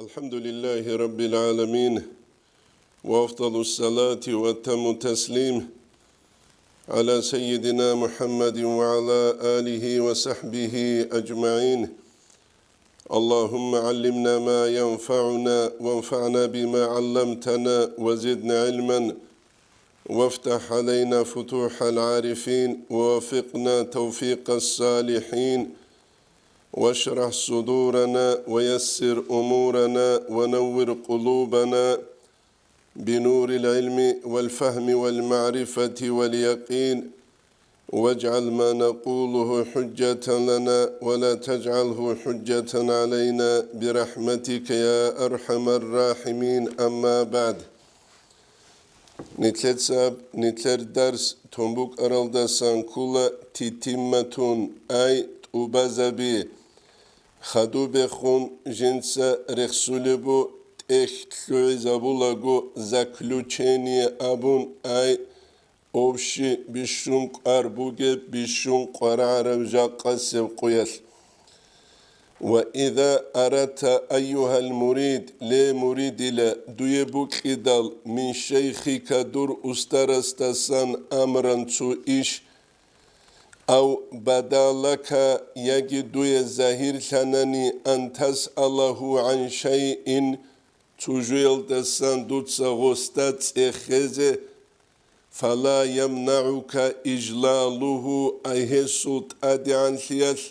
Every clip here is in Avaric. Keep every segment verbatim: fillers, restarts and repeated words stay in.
الحمد لله رب العالمين، وأفضل الصلاة وأتم التسليم على سيدنا محمد وعلى آله وصحبه أجمعين. اللهم علمنا ما ينفعنا وانفعنا بما علمتنا وزدنا علما وافتح علينا فتوح العارفين ووفقنا توفيق الصالحين واشرح صدورنا ويسر أمورنا ونور قلوبنا بنور العلم والفهم والمعرفة واليقين واجعل ما نقوله حجة لنا ولا تجعله حجة علينا برحمتك يا أرحم الراحمين. أما بعد. Нилъеца нилъер дарс тун букӀаралдасан ккола титимматун, ай тӀубазаби. Хадубехун жинца рехсулеб бу тӀехь лъугӀизабулаго заключение абун, ай общий бищун кӀвар бугеб, бищун къварагӀараб жакъасеб къуялъ. Ва иза аратта, айюгьал мурид, ле муридила, дуе букьидал, мин шайхика, дур устарасдасан, амран, цо иш, ав бада лака, яги дуе загьирлъанани, ан тасъалагьу гӀан шайин, цо жоялдасан дуца гъосда цӀехезе, фала ямнагӀука ижлалугьу, ай гьесул тӀадегӀанлъиялъ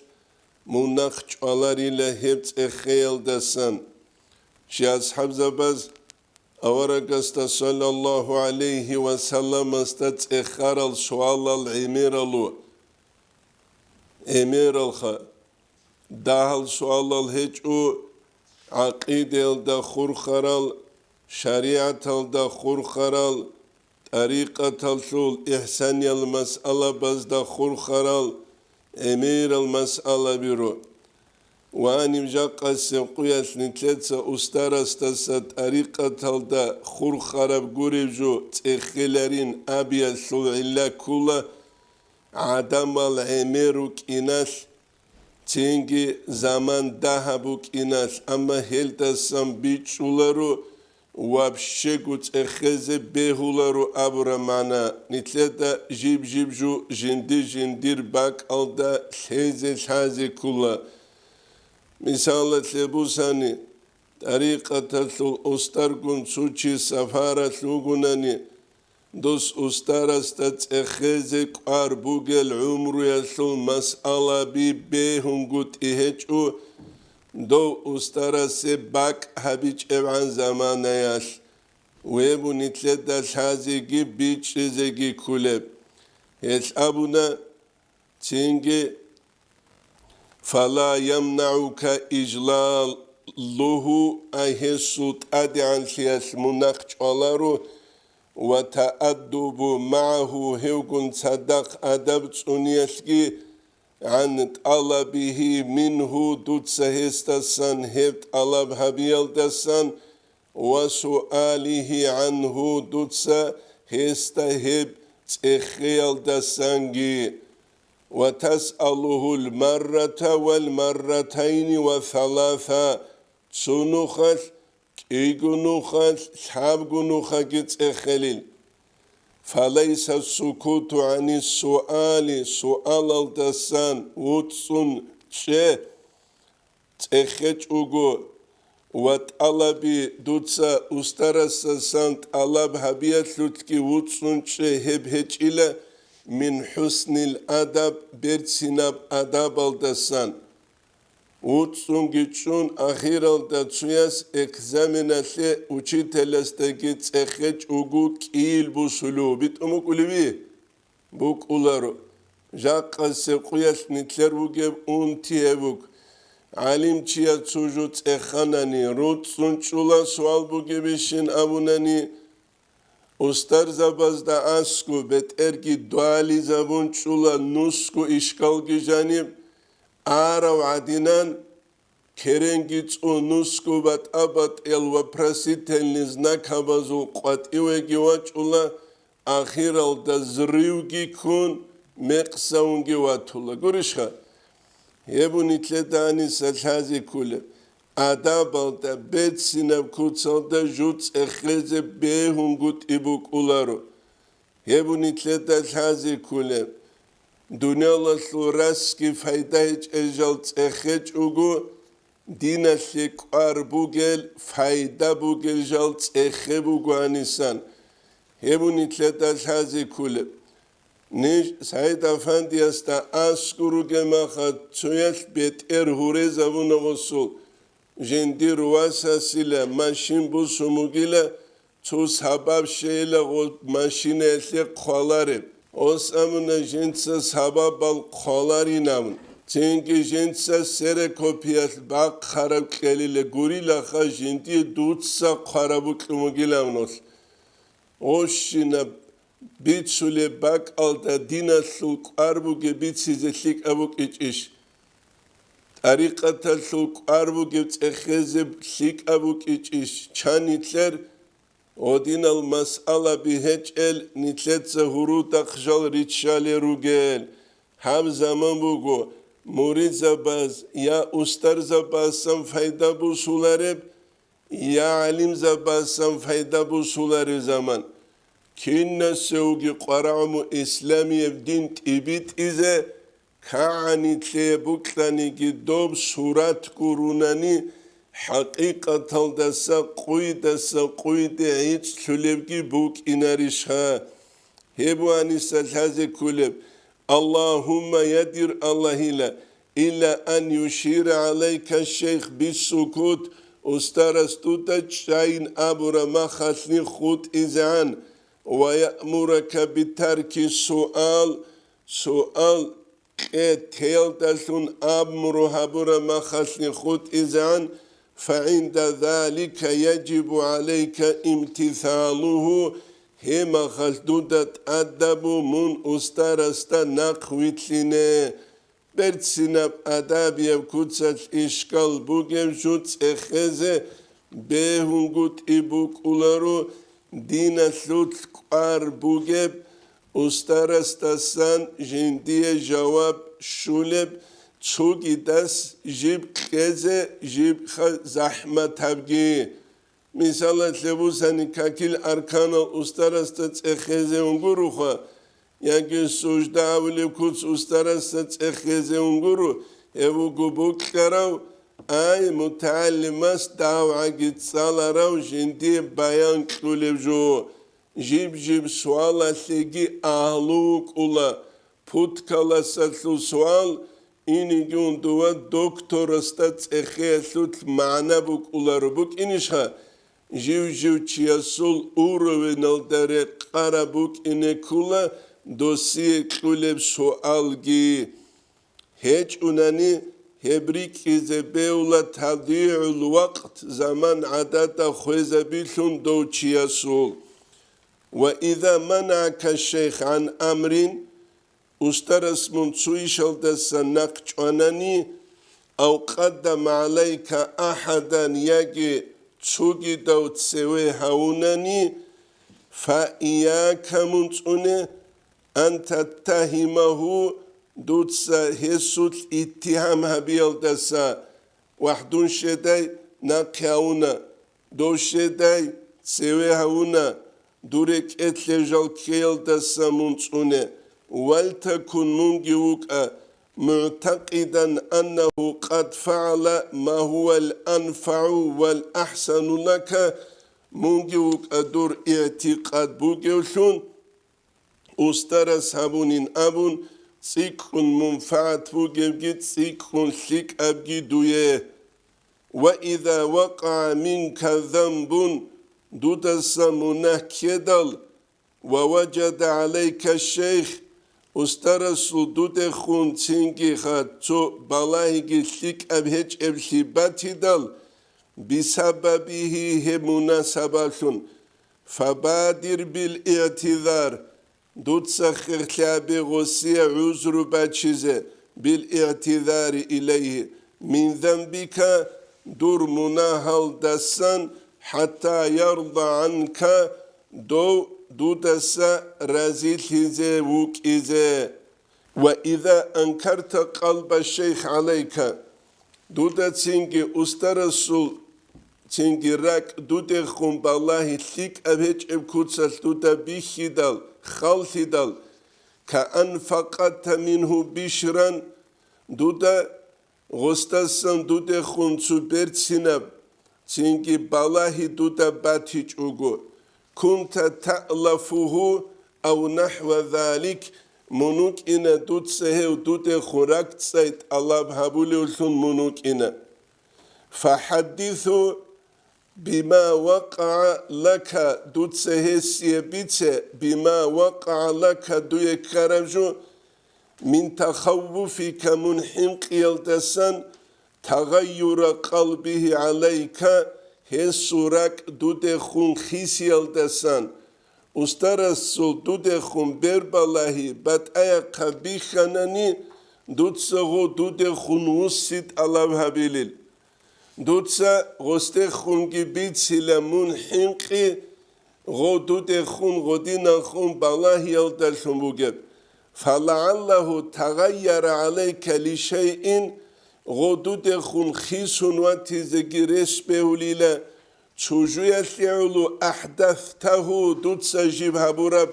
мунагь чӀваларила гьеб цӀехеялдасан. Чи асхӀабзабаз аварагасда саллаллагьу гӀалайгьи ва салламасда цӀехарал суалал гӀемералу, гӀемералха. Дагьал суалал гьечӀо гӀакъидаялда хурхарал, шаригӀаталда хурхарал, тӀарикъаталъул, ихсаниял масъалабазда хурхарал гӀемерал масъалабиро. Ва гьаниб жакъасеб къуялъ нилъеца устарасдаса тӀарикъаталда хурхараб гуреб жо цӀехеларин абиялъул гӀилла ккола гӀадамал гӀемер рукӀиналъ, цинги заман дагьаб букӀиналъ, амма гьелдасан бичӀчӀуларо, вообще-го цӀехезе бегьуларо абураб магӀна, нилъеда жиб-жиб жо жинди-жиндир бакӀалда лъезе лъазе ккола. Мисалалъе бусани, тӀарикъаталъул устаргун цо чи сапаралъ вугунани, дос устарасда цӀехезе кӀвар бугел гӀумруялъул масъалаби бегьунгутӀи гьечӀо, дов устарасе бакӀ гьабичӀебгӀан заманаялъ, гьеб нилъеда лъазеги бичӀчӀизеги кколеб. Гьелъ абуна, цинги, фала ямнагӀука ижлалугьу, ай гьесул тӀадегӀанлъиялъ мунагь чӀваларо, ва тааддубу магӀагьу, гьевгун цадахъ адаб цӀуниялъги, гӀан тӀалабигьи мингьу, дуца гьесдасан гьеб тӀалаб гьабиялдасан, ва суалигьи гӀангьу, дуца гьесда гьеб цӀехеялдасанги, ва тасъалугьул маррата вал марратайни ва саласа, цо нухалъ, кӀиго нухалъ, лъабго нухаги цӀехелил. Фалайса сукуту гӀани суали, суалалдасан вуцӀцӀун чӀе, цӀехечӀого, ва тӀалаби, дуца устарасасан тӀалаб гьабиялъулъги вуцӀцӀун чӀе, гьеб гьечӀила мин хӀуснил адаб, берцинаб адабалдасан. ВуцӀцӀунги чӀун, ахиралда цояс экзаменалъе учителасдаги цӀехечӀого кӀийил бусулев битӀун букӀулеви? БукӀуларо. Жакъасеб къуялъ нилъер бугеб унти гьеб буго. ГӀалимчияс цо жо цӀеханани, руцӀцӀун чӀула, суал бугебищин абунани, устарзабазда аскӀо, бетӀерги дугӀализабун чӀула, нусго ишкалги жаниб арав гӀадинан, керенги цӀун, нусго батӀа-батӀиял вопросительный знакабазул къватӀивеги вачӀула, ахиралда зривги ккун, мекъсавунги ватула. Гурищха? Гьеб нилъеда гьаниса лъазе кколеб. адабалда, берцинаб куцалда жуцӀехезе бегьунгутӀи букӀуларо. Гьеб нилъеда лъазе кколеб. Дуниялалъул расги пайда гьечӀел жал цӀехечӀого, диналъе кӀвар бугел, пайда бугел жал цӀехе буго гьанисан. Гьеб нилъеда лъазе кколеб. Ниж СагӀид-афандиясда аскӀор ругеб махалъ цоялъ бетӀер гьурезабуна гъосул. Жиндир васасила машин бусун бугила, цо сабаб щейила гъо-, машинаялъе хъвалареб. Гъос абуна жинца сабабал хъваларин абун. Цинги жинца ксерокопиялъ бахъараб кьелила, гурилаха жиндие дуца хъвараб букӀун бугилан нолъ. Гъущинаб бицулеб бакӀалда диналъул кӀвар бугеб бицизе лъикӀаб букӀичӀищ? ТӀарикъаталъул кӀвар бугеб цӀехезе лъикӀаб букӀичӀищ? Чан нилъер гъодинал масъалаби гьечӀел нилъеца гьурудахъ жал риччалел ругел. Гьаб заман буго, муридзабаз я устарзабазсан пайда бусулареб, я гӀалимзабазсан пайда бусулареб заман. Кинасевги къварагӀму исламияб дин тӀибитӀизе кагӀанилъе букьаниги доб сурат гурунани, хӀакъикъаталдаса къуйдаса къуйде гӀицӀлъулебги букӀинарищха? Гьеб ваниса лъазе кколеб: «Аллагьумма, я дир Аллагьила, илла ан юшира гӀалайка шейх биссукут, устарас дуда чӀайин абура махалъни хутӀизегӀан, ва яъмурака битарки суал, суал кьетеялдалъун амру гьабура махалъни хутӀизегӀан, фагӀинда залика яжибу гӀалайка имтисалугьу, гьеб махалъ дуда тӀадабу мун устарасда нахъ вилълъине». Берцинаб адабияб куцалъ ишкал бугев жуцӀехезе бегьунгутӀи букӀуларо, диналъулъ кӀвар бугеб, устарасдасан жиндие жаваб щулеб, цогидас жиб кьезе жибха захӀматабги. Мисалалъе бусани, какил арканал устарасда цӀехезе унгуруха, яги сужда гьавулеб куц устарасда цӀехезе унгуру, гьев вуго бокьарав, ай, мутагӀалимас давгӀаги цӀаларав жиндие баян кьулев жо. Жиб-жиб суалалъеги агьлу вукӀула. Путкаласалъул суал, инигун дова докторасда цӀехеялъулъ магӀна букӀуларо букӀинищха? Жив-жив чиясул уровеналда рекъараб букӀине ккула досие кьулеб суалги. ГьечӀунани гьеб рикӀкӀизе бевла тадигӀул вакът, заман гӀадада хвезабилъун дов чиясул. Ва иза манака шейх гӀан амрин, устарас мун цо ишалдаса нахъ чӀванани, ав къаддама гӀалайка ахӀадан яги цогидав цеве гьавунани, фа ияка мун цӀуне, ан таттагьимагьу, дуца гьесулъ иттигьам гьабиялдаса, вагь, дун щедай нахъе гьавуна, дов щедай цеве гьавуна, дур рекӀелъе жал ккеялдаса мун цӀуне, валтакун, мунги вукӀа, мугӀтакъидан аннагьу къад фагӀала ма гьувал анфагӀу вал ахӀсану лака, мунги вукӀа дур игӀтикъад бугевлъун, устарас гьабунин абун, цӀикӀкӀун мунфагӀат бугевги цӀикӀкӀун лъикӀабги дуе. Ва иза вакъагӀа минка занбун, дудаса мунагь ккедал, ва важада гӀалайка шейх, устарасул дудехун цинги хад цо балагьиги лъикӀаб гьечӀеблъи батидал, бисабабигьи, гьеб мунагь сабаблъун, фабадир бил игӀтизар, дуца хехлъи гьабе гъосие гӀузру бачизе, бил игӀтизари илайгьи мин занбика, дур мунагьалдасан, хӀатта ярда гӀанка, дов дудаса разилъизе вукӀизе. Ва иза анкарта къалба шейх гӀалайка, Дуда цинги устарасул цинги ракӀ дудехун балагьи лъикӀаб гьечӀеб куцалъ дуда бихьидал, халлъидал, каан факъатта мингьу бишран, дуда гъосдасан дудехун цо берцинаб, цинги балагьи дуда батичӀого, кунта таълафугьу ав нахӀва залик, мун вукӀина дуца гьев дудехун ракӀцӀай тӀалаб гьабулевлъун мун вукӀина. ФахӀаддису бима вакъагӀа лака, дуца гьесие бице, бима вакъагӀа лака, дуе ккараб жо, мин тахаввуфика, мун хӀинкъиялдасан, тагъайюра къалбигьи гӀалайка, гьесул ракӀ дудехун хисиялдасан, устарасул дудехун бербалагьи батӀаяхъа бихьанани, дуца гъо дудехун вусси тӀалаб гьабилел. Дуца гъосдехунги бицила мун хӀинкъи, гъо дудехун гъодиналхун балагьиялдалъун бугеб. ФалагӀаллагьу тагъайяра гӀалайка лишайин, гъо дудехун хисун ватизеги рес бегьулила, цо жуялъе гӀоло, ахӀдастагьу, дуца жиб гьабураб,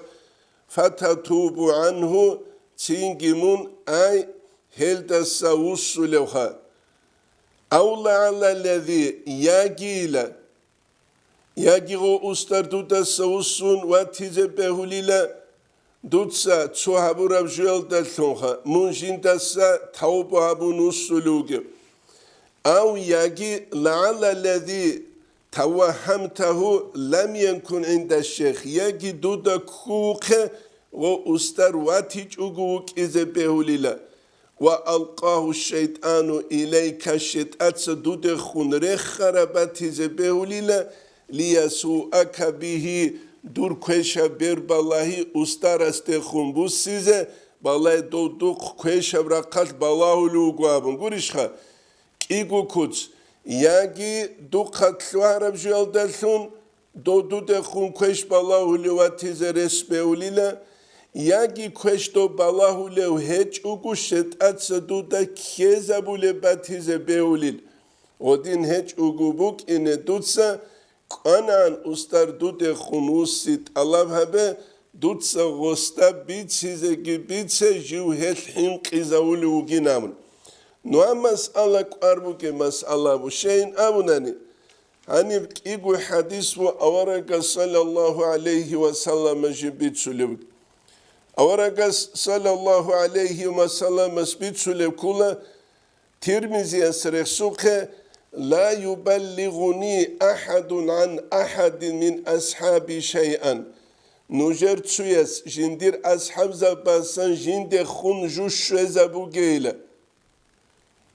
фататубу гӀангьу, цинги мун ай гьелдаса вуссулевха. Ав лагӀаллаллази, ягийила, яги гъо устар дудаса вуссун ватизе бегьулила, дуца цо гьабураб жуялдалъунха мун жиндаса тавба гьабун вуссулев вугев. Ав яги лагӀаллаллази тавагьамтагьу лам якун гӀинда шейх, яги дуда ккувухъе гъо устар ватичӀого вукӀизе бегьулила. Ва алкъагьу шайтӀану илайка, шетӀаца дудехун рехараб батизе бегьулила, лиясуака бигьи, дур квешаб бербалагьи устарасдехун буссизе, балай дов духъ квешаб рахъалъ балагьулев вуго абун гурищха? КӀиго куц, яги духъа лъугьараб жуялдалъун, додудехун квеш балагьулев ватизе рес беулила, яги квеш доб балагьулев гьечӀого, шетӀаца дуда ккезабулеб батизе беулил. Гъодин гьечӀого букӀине дуца кӀванагӀан устар дудехун вусси тӀалаб гьабе, дуца гъосда бицизеги бице, жив гьелъ хӀинкъизавулев вугин абун. Ну, а масъала кӀвар букӀе, масъала бу щейин абунани, гьаниб кӀиго хӀадис бу аварагас саллаллагьу гӀалайгьи ва саллама жиб бицулев. Аварагас саллаллагьу гӀалайгьи ва салламас бицулев ккула, Тирмизияс рехсухъе: «Ла юбаллигъуни ахӀадун гӀан ахӀадин мин асхӀаби шайъан». Нужер цуяс жиндир асхӀабзабасан жиндехун жу щвезабугейила.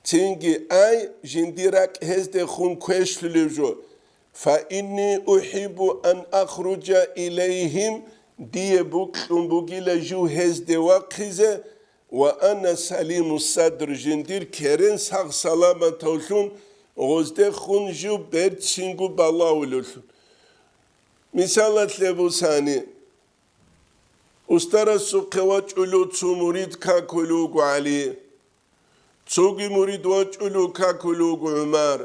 Цинги ай, жиндир ракӀ гьездехун квешлъулев жо. «Фа инни ухӀиббу ан ахруджа илайгьим», дие букьун бугила жив гьезде вахъизе, «ва ана салиму садр», жиндир керен сагъ-саламатавлъун гъоздехун жив берцинго балагьулевлъун. Мисалалъе бусани, устарасухъе вачӀулев цо мурид какулев вуго ГӀали. Цоги мурид вачӀулев какулев вуго ГӀумар.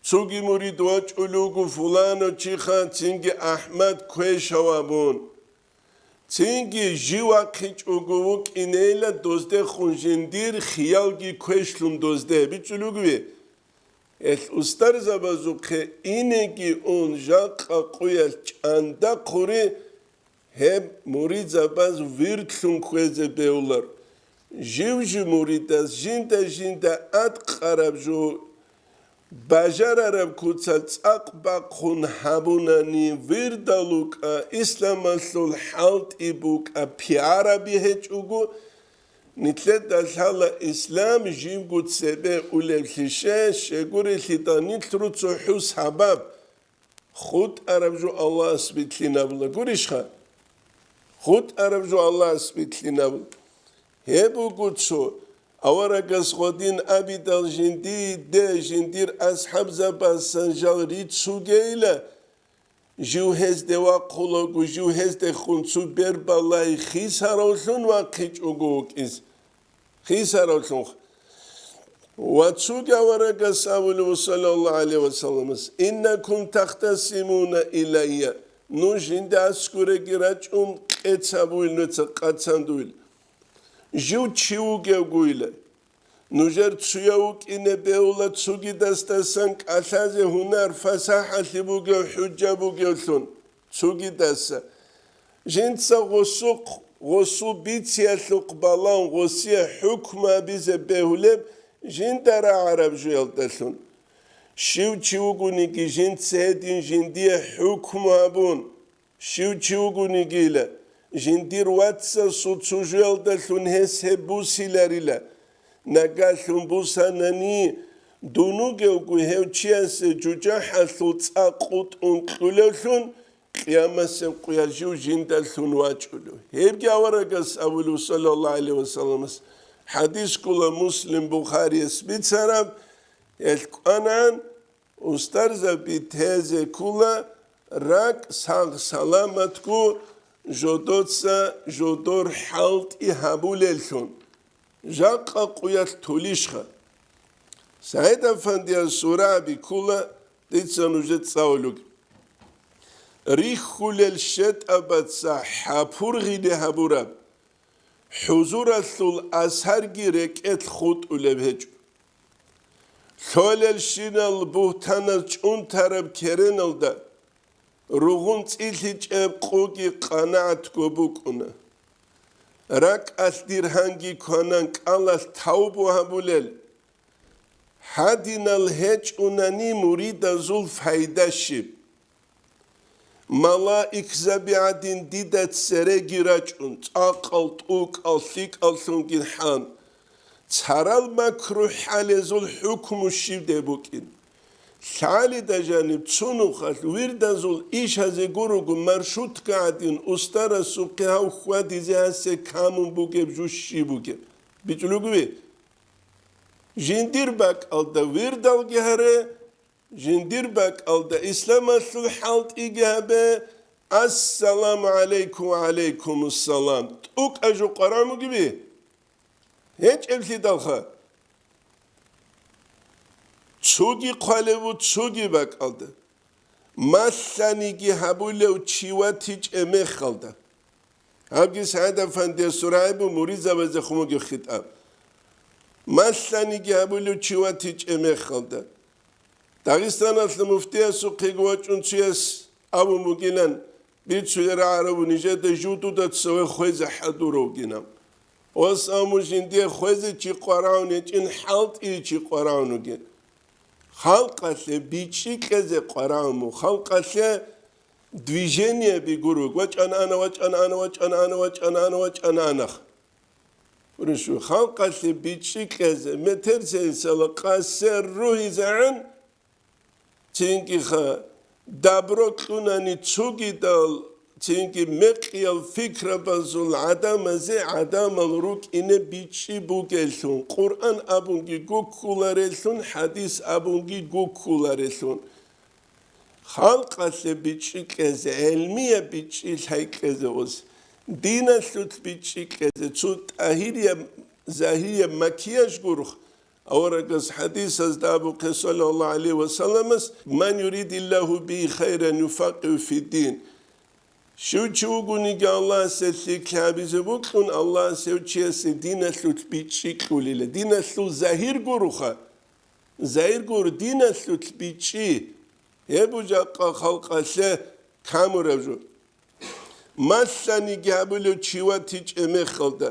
Цоги мурид вачӀулев вуго фулано чиха, цинги АхӀмад квешав абун. Цинги жив вахъичӀого вукӀинейила доздехун жиндир хиялги квешлъун дозде. БичӀчӀулев вугеви? Гьелъ устарзабазухъе инеги ун жакъа къуялъ чӀанда хъури, гьеб муридзабаз вирдлъун кквезе бегьулар. Жив-жив муридаз жинда-жинда аткъараб жо бажарараб куцалъ цӀакъ бахъун гьабунани, вирдал рукӀа, исламалъул хӀалтӀи букӀа, пиараби гьечӀого, нилъеда лъала ислам живго цебе улевлъише, щегурелъидал нилъ руцо хӀусабаб. ХутӀараб жо Аллагьас битлъинабула гурищха? ХутӀараб жо Аллагьас битлъинабула. Гьеб буго цо, аварагас гъодин абидал жиндиде, жиндир асхӀабзабасан жал рицугейила, жив гьезде вахъулаго, жив гьездехун цо бербалай хисаравлъун вахъичӀого вукӀиз. Хисаравлъун. Ва цоги аварагас абулев, саллаллагьу гӀалайгьи ва салламас: «Иннакум тахтасимуна илайя», нуж жинда аскӀореги рачӀун, кьеца бугил, нуца къацандуил. Жив чи вугевгуила. Нужер цуяв вукӀине бегьула цогидасдасан кӀалъазе гьунар, фасахӀалъи бугев, хӀужа бугевлъун цогидаса. Жинца гъосухъ, гъосул бициялъухъ балан гъосие хӀукму гьабизе бегьулеб жинда рагӀараб жоялдалъун. Щив чи вугониги, жинца гьедин жиндие хӀукму гьабун, щив чи вугонигила, жиндир вацасул цо жоялдалъун гьес гьеб бусиларила. Нагалъун бусанани, дун вугевго гьев чиясе жужахӀалъул цӀа къутӀун кьулевлъун, къиямасеб къуялъ жив жиндалъун вачӀулев. Гьебги аварагас абулев, саллаллагьу гӀалайгьи ва салламас, хӀадис ккола Муслим, Бухарияс бицараб, гьелъ кӀванан, устарзаби тезе ккола ракӀ сагъ-саламатго жодоца жодор хӀалтӀи гьабулеллъун. Жакъа къуялъ тулищха? СагӀид-афандияс сураби ккола, дица нужеца цӀалулев. Рихьулел щетӀабаца хӀапургъине гьабураб хӀузуралъул асарги рекӀелъ хутӀулеб гьечӀо. Лъолелщинал бугьтаназ чӀунтараб кереналда ругъун цӀилъичӀеб къуги къанагӀатго букӀуна. РакӀалъ диргьанги кванан кӀалалъ тавбу гьабулел. Гьадинал гьечӀунани муридазул пайда щиб? Малаикзаби гӀадин дида цереги рачӀун, цӀакъал, тӀукӀал, лъикӀаллъунги хӀан, царал макру хӀалезул хӀукму щибде букӀин. Лъалида жаниб цо нухалъ вирдазул ишазе гурого маршрутка гӀадин устарасухъе гьав хьвадизе гьасе камун бугеб жо щиб бугеб? БичӀулугуби? Жиндир бакӀалда вирдалги гьаре, жиндир бакӀалда исламалъул хӀалтӀиги гьабе, ассаламу гӀалайкум ва гӀалайкумуссалам, тӀукӀа жо къварагӀун бугеби? ГьечӀеблъидалха. Цоги хъвалев ву цоги бакӀалда. Малъаниги гьабулев чи ватичӀеб мехалда. Гьабги СагӀид-афандияс рагӀи бу муридзабазе хъумуги хитӀаб. Малъаниги гьабулев чи ватичӀеб мехалда. Дагъистаналъа муфтиясухъего вачӀун цуяс абун бугилан, бицулел рагӀарабу нижеда жудуда цеве хвезе хӀадуравгинаб. Ос аму жиндие хвезе чи къварагӀун гьечӀин, хӀалтӀи чи къварагӀун вугин. Халкъалъе бичӀчӀи кьезе къварагӀун ву, халкъалъе движение бигур вуг, вачӀана ана, вачӀана ана, вачӀана ана, вачӀана ана, вачӀана анах. Гуришу, халкъалъе бичӀчӀи кьезе, метерсейсала къасер ругьизегӀан, цинги ха, дабро кьунани цугидал, цинги мекъиял фикрабазул гӀадамазе гӀадамал рукӀине бичӀчӀи бугеллъун, Къуръан абунги гуккулареллъун, хӀадис абунги гуккулареллъун. Халкъалъе бичӀчӀи кьезе, гӀелмияб бичӀчӀи лъай кьезе гъоз, диналъулъ бичӀчӀи кьезе, цо тӀагьирияб, загьирияб макияж гурхъ, Аварагас хӀадисазда абухъе, саллаллагьу гӀалайгьи ва салламас: «Ман юридиллагьу бигьи хайран юфаккъигьу фиддин». Щив чи вугониги Аллагьасе лъикӀлъи гьабизе бокьун, Аллагьас гьев чиясе диналъулъ бичӀчӀи кьулила. Диналъул загьир гуруха. Загьир гур диналъулъ бичӀчӀи. Гьеб жакъа халкъалъе камураб жо. Малъаниги гьабулев чи ватичӀеб мехалда,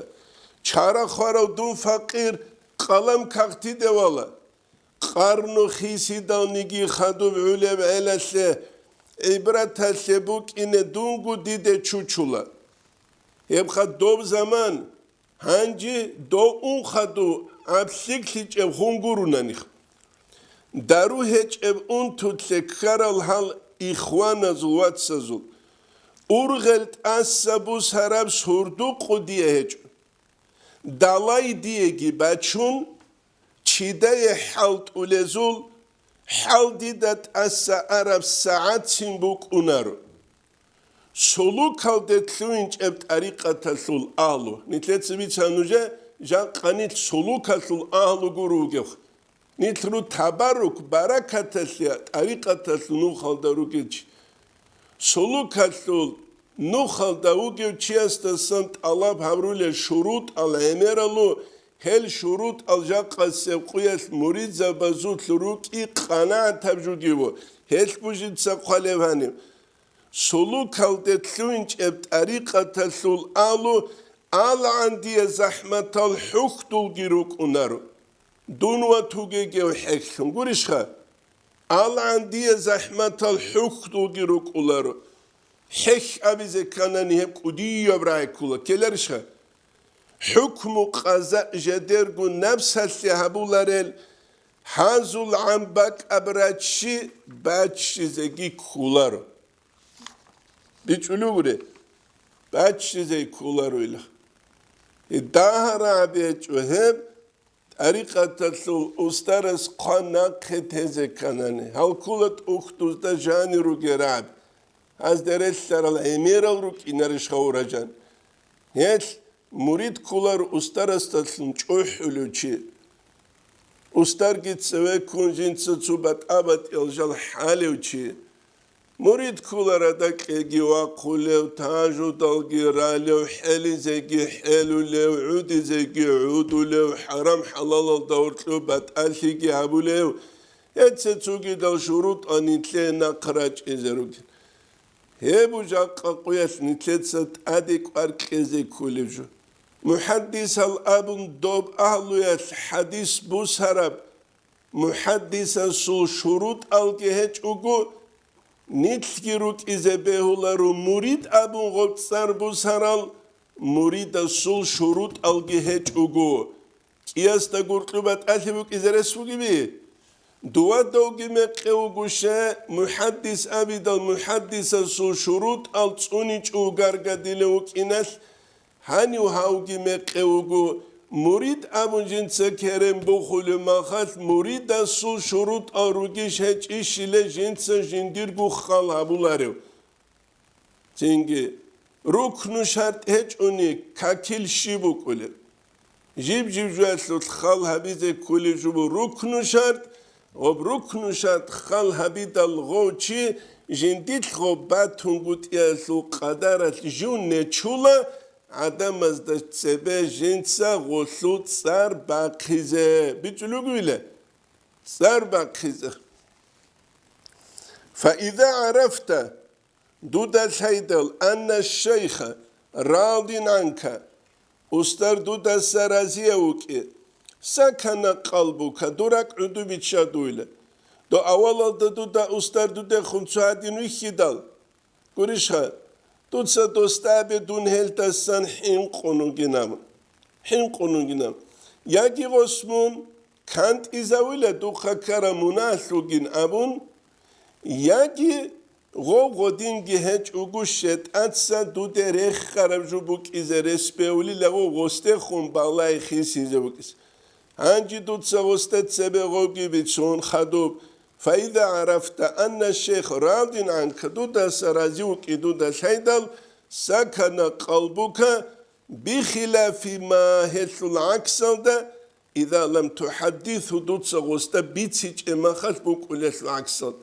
чара хварав дун факъир, къалам кагътиде вала. Къарну хисидалниги хадуб гӀулеб гӀелалъе гӀибраталъе букӀине дунго диде чучула. Гьебха доб заман, гьанже дов ун хадув гӀаблъиклъичӀеб гьунгурунаних. Дару гьечӀеб унтулъе ккарал гьал ихваназул вацазул. Ургъел тӀаса бусараб сурдукъу дие гьечӀо. Далай диеги бачун, чидае хӀалтӀулезул, хӀал дида тӀаса араб сагӀатцин букӀунаро. Сулукалде лъугьинчӀеб тӀарикъаталъул агьлу. Нилъеца бица нужее, жакъа нилъ сулукалъул агьлу гуро вугев. Нилъ ру табаррук, баракаталъе тӀарикъаталъул нухалда ругел чи. Сулукалъул нухалда вугев чиясдасан тӀалаб гьабрулел шурутӀал гӀемералу, гьел шурутӀал жакъасеб къуялъ муридзабазулъ рукӀи къанагӀатаб жугиво, гьелъ бужица хъвалев гьанив. Сулукалде лъугьинчӀеб тӀарикъаталъул алу, алагӀан дие захӀматал хӀухьдулги рукӀунаро. Дун ва тугегев хӀехьлъун гурищха? АлагӀан дие захӀматал хӀухьдулги рукӀуларо. ХӀехь абизе кканани гьеб кӀудияб рагӀи ккула, ккеларищха? ХӀукму къаза жедерго напсалъе гьабуларел, гьазул гӀан бакӀаб раччи баччизеги кколаро. БичӀулев гури, баччизе кколаро ила. Гьедагьа рагӀаби гьечӀо гьеб, тӀарикъаталъул устарас хъван нахъе тезе кканани, гьалкула тӀухьдузда жани ругел рагӀаби, гьазде релълъарал гӀемерал рукӀинарищ гъавуражан. Гьелъ мурид кколар устарасдалъун чӀухӀулев чи. Устарги цеве ккун жинца цо батӀа-батӀиял жал хӀалев чи. Мурид кколарада кьеги вахъулев, тажудалги ралев, хӀелизеги хӀелулев, гӀудизеги гӀудулев, хӀарам-хӀалалалда гьоркьоб батӀалъиги гьабулев, гьеце цогидал шурутӀа нилъее нахъ рачӀизе ругел. Гьеб жакъа къуялъ нилъеца тӀаде кӀвар кьезе кколеб жо. МухӀаддисал абун доб агьлуялъ хӀадис бусараб, мухӀаддисасул шурутӀалги гьечӀого, нилъги рукӀизе бегьуларо мурид абун гъоб цӀар бусарал, муридасул шурутӀалги гьечӀого. КӀиясда гуркьу батӀалъи букӀизе рес бугеби? Дувадавги мекъи вугуше, мухӀаддис абидал мухӀаддисасул шурутӀал цӀуничӀо вугаргадилев вукӀиналъ, гьанив гьавги мекъи вуго, мурид абун жинца керен бухулев махалъ, муридасул шурутӀал ругищ гьечӀищиле жинца жиндирго хал гьабуларев. Цинги, рукну шартӀ гьечӀони, какил щиб букӀулеб? Жиб-жиб жоялъулъ хал гьабизе кколеб жо буго рукну шартӀ, гъоб рукну шартӀ хал гьабидал гъов чи жиндилъ гъоб батунгутӀиялъул къадаралъ жив нечула, гӀадамазда цебе жинца гъолъул цӀар бахъизе. БичӀулев вугевила? ЦӀар бахъизе. Фаиза гӀарафта, дуда лъайдал, анна шайха радин гӀанка, устар дудаса разияв вукӀи, сакана къалбука, дур ракӀ гӀуду биччадуйла. До авалалда дуда устар дудехун цо гьадин вихьидал, гурищха, дуца досда абе дун гьелдасан хӀинкъун вугин абун. ХӀинкъун вугин абун. Яги гъос мун кантӀизавила духъа ккараб мунагьалъулгин абун, яги гъов гъодинги гьечӀого шетӀаца дуде рехараб жо букӀизе рес бегьулила гъов гъосдехун балай хисизе букӀизе. Гьанже дуца гъосда цебе гъовги бицун хадуб, фаиза гӀарафта анна шейх радин гӀанка, дудаса рази вукӀи дуда лъайдал, сакана къалбука, бихилафи ма, гьелъул гӀаксалда, иза лам тухӀаддисгьу, дуца гъосда бицичӀеб махалъ букӀулелъул гӀаксалда.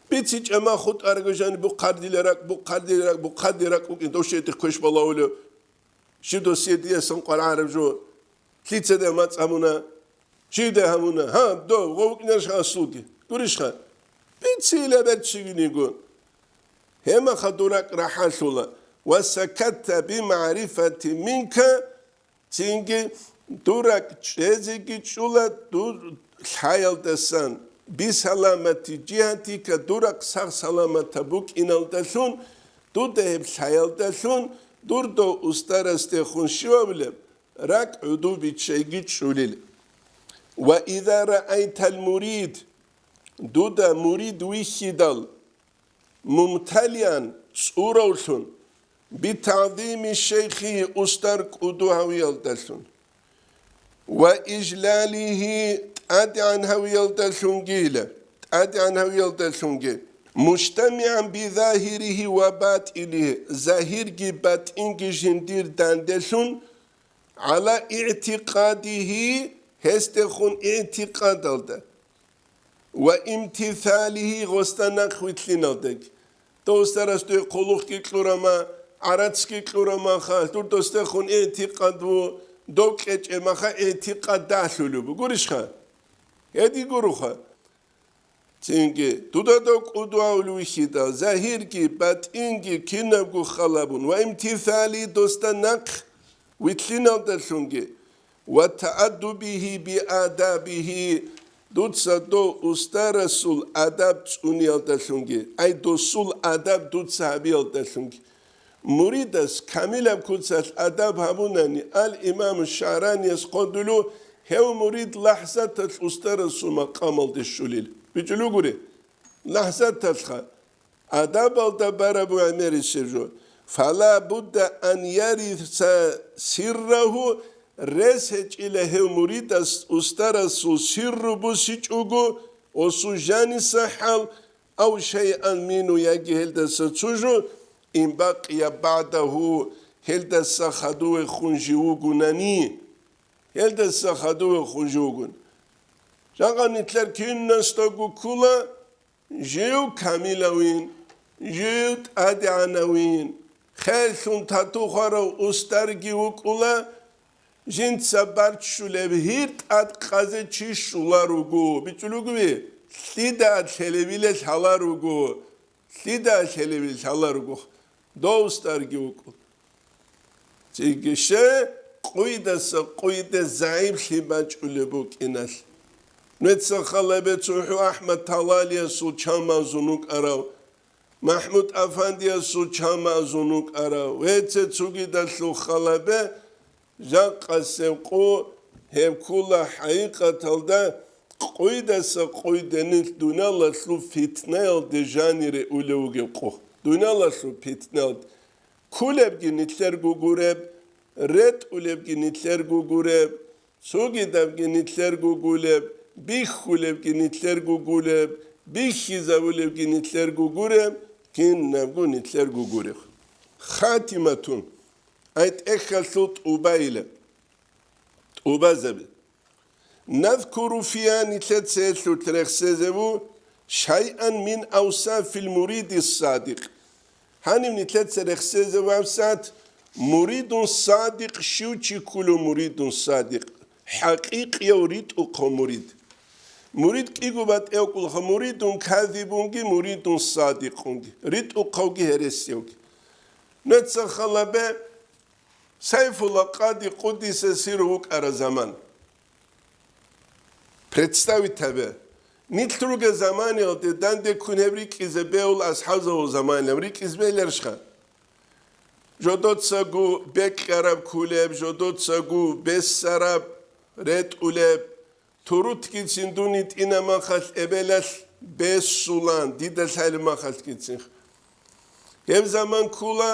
БицичӀеб мах хутӀарго жани бухъардила ракӀ, бухъардила ракӀ, бухъарди ракӀ букӀин, дов щетӀихъ квеш балагьулев. Щив досие диясан къваригӀараб жо? Лъица дагь мацӀ гьабуна? Щив дагь гьабуна? Гьаб, дов, гъов вукӀинарищха аслуги? Гурищха? Бицила берцигиниго. Гьемаха дур ракӀ рахӀалъула. Ва сакатта бимагӀрифати минка, цинги дур ракӀ чӀезеги чӀула дур лъаялдасан, бисаламати жигьатика, дур ракӀ сагъ-саламатаб букӀиналдалъун, дуда гьеб лъаялдалъун, дур дов устарасдехун щивабилеб ракӀ гӀуду биччайги чӀулел. Ва иза раайтал мурид, дуда мурид вихьидал, мумталиан, цӀуравлъун, битагӀзими шейхи, устар кӀуду гьавиялдалъун, ва ижлалихи, тӀадегӀан гьавиялдалъунгила, тӀадегӀан гьавиялдалъунги, мужтамигӀан бизагьирихи ва батӀинихи, загьирги батӀинги жиндир данделъун, гӀала игӀтикъадихи, гьесдехун игӀтикъадалда ва имтисалихьи, гъосда нахъ вилълъиналдаги. Дов устарас дуе хъулухъги кьурама, гӀарацги кьурамаха, дур досдехун игӀтикъад ву, дов кьечӀеб маха игӀтикъад дагьлъулеб бугурищха? Гьедин гуроха. Цинги, дуда дов кӀудвагьулев вихьидал, загьирги, батӀинги кинабго халабун ва имтисали досда нахъ вилълъиналдалъунги, ва тааддубихьи биадабихьи, дуца дов устарасул адаб цӀуниялдалъунги, ай досул адаб дуца гьабиялдалъунги. Муридас камилаб куцалъ адаб гьабунани, ал-Имам ШагӀранияс хъодулев, гьев мурид лахӀзаталъ устарасул макъамалде щулел. БичӀулугури, лахӀзаталъха адабалда бараб гӀемерисеб жо. Фала будда ан яриса сиррагьу, рес гьечӀила гьев муридас устарасул сирру бусичӀого, осул жаниса хӀал, ав шайъан мингьу, яги гьелдаса цо жо, ин бакъия багӀдагьу, гьелдаса хадуве хун жив вугунани, гьелдаса хадуве хун жив вугун. Жакъа нилъер кинасдаго ккола, жив камилавин, жив тӀадегӀанавин, херлъун тату хварав устарги вукӀула, жинца барччулеб гьир тӀад къазе чи щуларуго, бичӀулугуби, лъида лъелевиле лъаларуго, лъида лъелевиле лъаларуго, дов устарги вукӀун. Цинги ще къуйдаса къуйде загӀиплъи бачӀулеб букӀиналъ. Нуеца халабе цохӀо АхӀмад Талалиясул чамазун вукӀарав, МахӀмуд Афандиясул чамазун вукӀарав, веце цогидалъул халабе, жакъасеб къо гьеб ккола хӀакъикъаталда къойдаса къойде нилъ дуниялалъул питнаялде жанире улев вугеб къо. Дуниялалъул питнаялде. Кколебги нилъер гугуреб, ретӀулебги нилъер гугуреб, цогидабги нилъер гугулеб, бихьулебги нилъер гугулеб, бихьизабулебги нилъер гугуреб, кинабго нилъер гугуреб. Хатиматун, ай тӀехьалъул тӀубайила. ТӀубазаби. Назкуру фиха, нилъеца гьелъулъ рехсезеву, шайъан мин авсафил муриди садикъ. Гьанив нилъеца рехсезеву авсат, муридун садикъ щив чи ккулев муридун садикъ, хӀакъикъияв ритӀухъав мурид. Мурид кӀиго батӀияб кколаха, муридун казибунги, муридун садикъунги, ритӀухъавги гьересиявги. Нуеца халабе, Сайфулла Къади къуддиса сиру вукӀара заман. Представить гьабе, нилъ ругел заманиялде данде ккун гьеб рикӀкӀизе бегьул асхӀабзабул заманилан рикӀкӀизе бегьиларищха? Жодоцаго бекьараб кколеб, жодоцаго бессараб, ретӀулеб, Турутгицин дун йитӀина махалъ эбелалъ бессулан, дида лъалеб махалъгицин. Гьеб заман ккула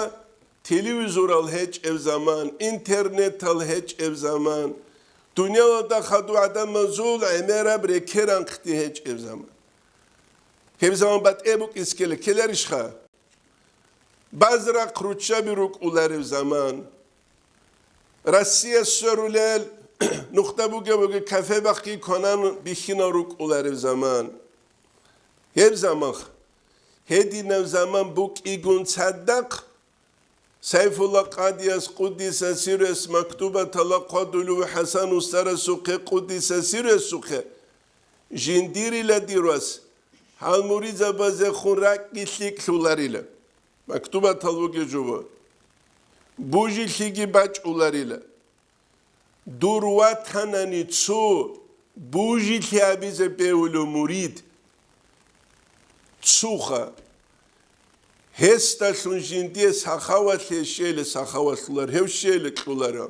телевизорал гьечӀеб заман, интернетал гьечӀеб заман, дуниялалда хадув гӀадамазул гӀемераб рекеран хъди гьечӀеб заман. Гьеб заман батӀе букӀизе ккела, ккеларищха? Базрахъ руччаби рукӀуларев заман. Россия сверулел нухда бугеб-бугеб кафе-бахъги кванан бихьинал рукӀуларев заман. Гьеб заман, гьединаб заман букӀигун цадахъ, Сайфулла Къадияс къуддиса сирес мактубатала хъвадулев ХӀасан устарасухъе къуддиса сиресухъе, жиндирила дир вас, гьал муридзабазехун ракӀги лъикӀлъуларила. Мактубатал бугеб жо, бужилъиги бачӀуларила. Дур ватанани цо бужилъи гьабизе бегьулев мурид цоха. Гьесдалъун жиндие сахаватлъи щейила, сахаватлъулар, гьев щейила кьуларо.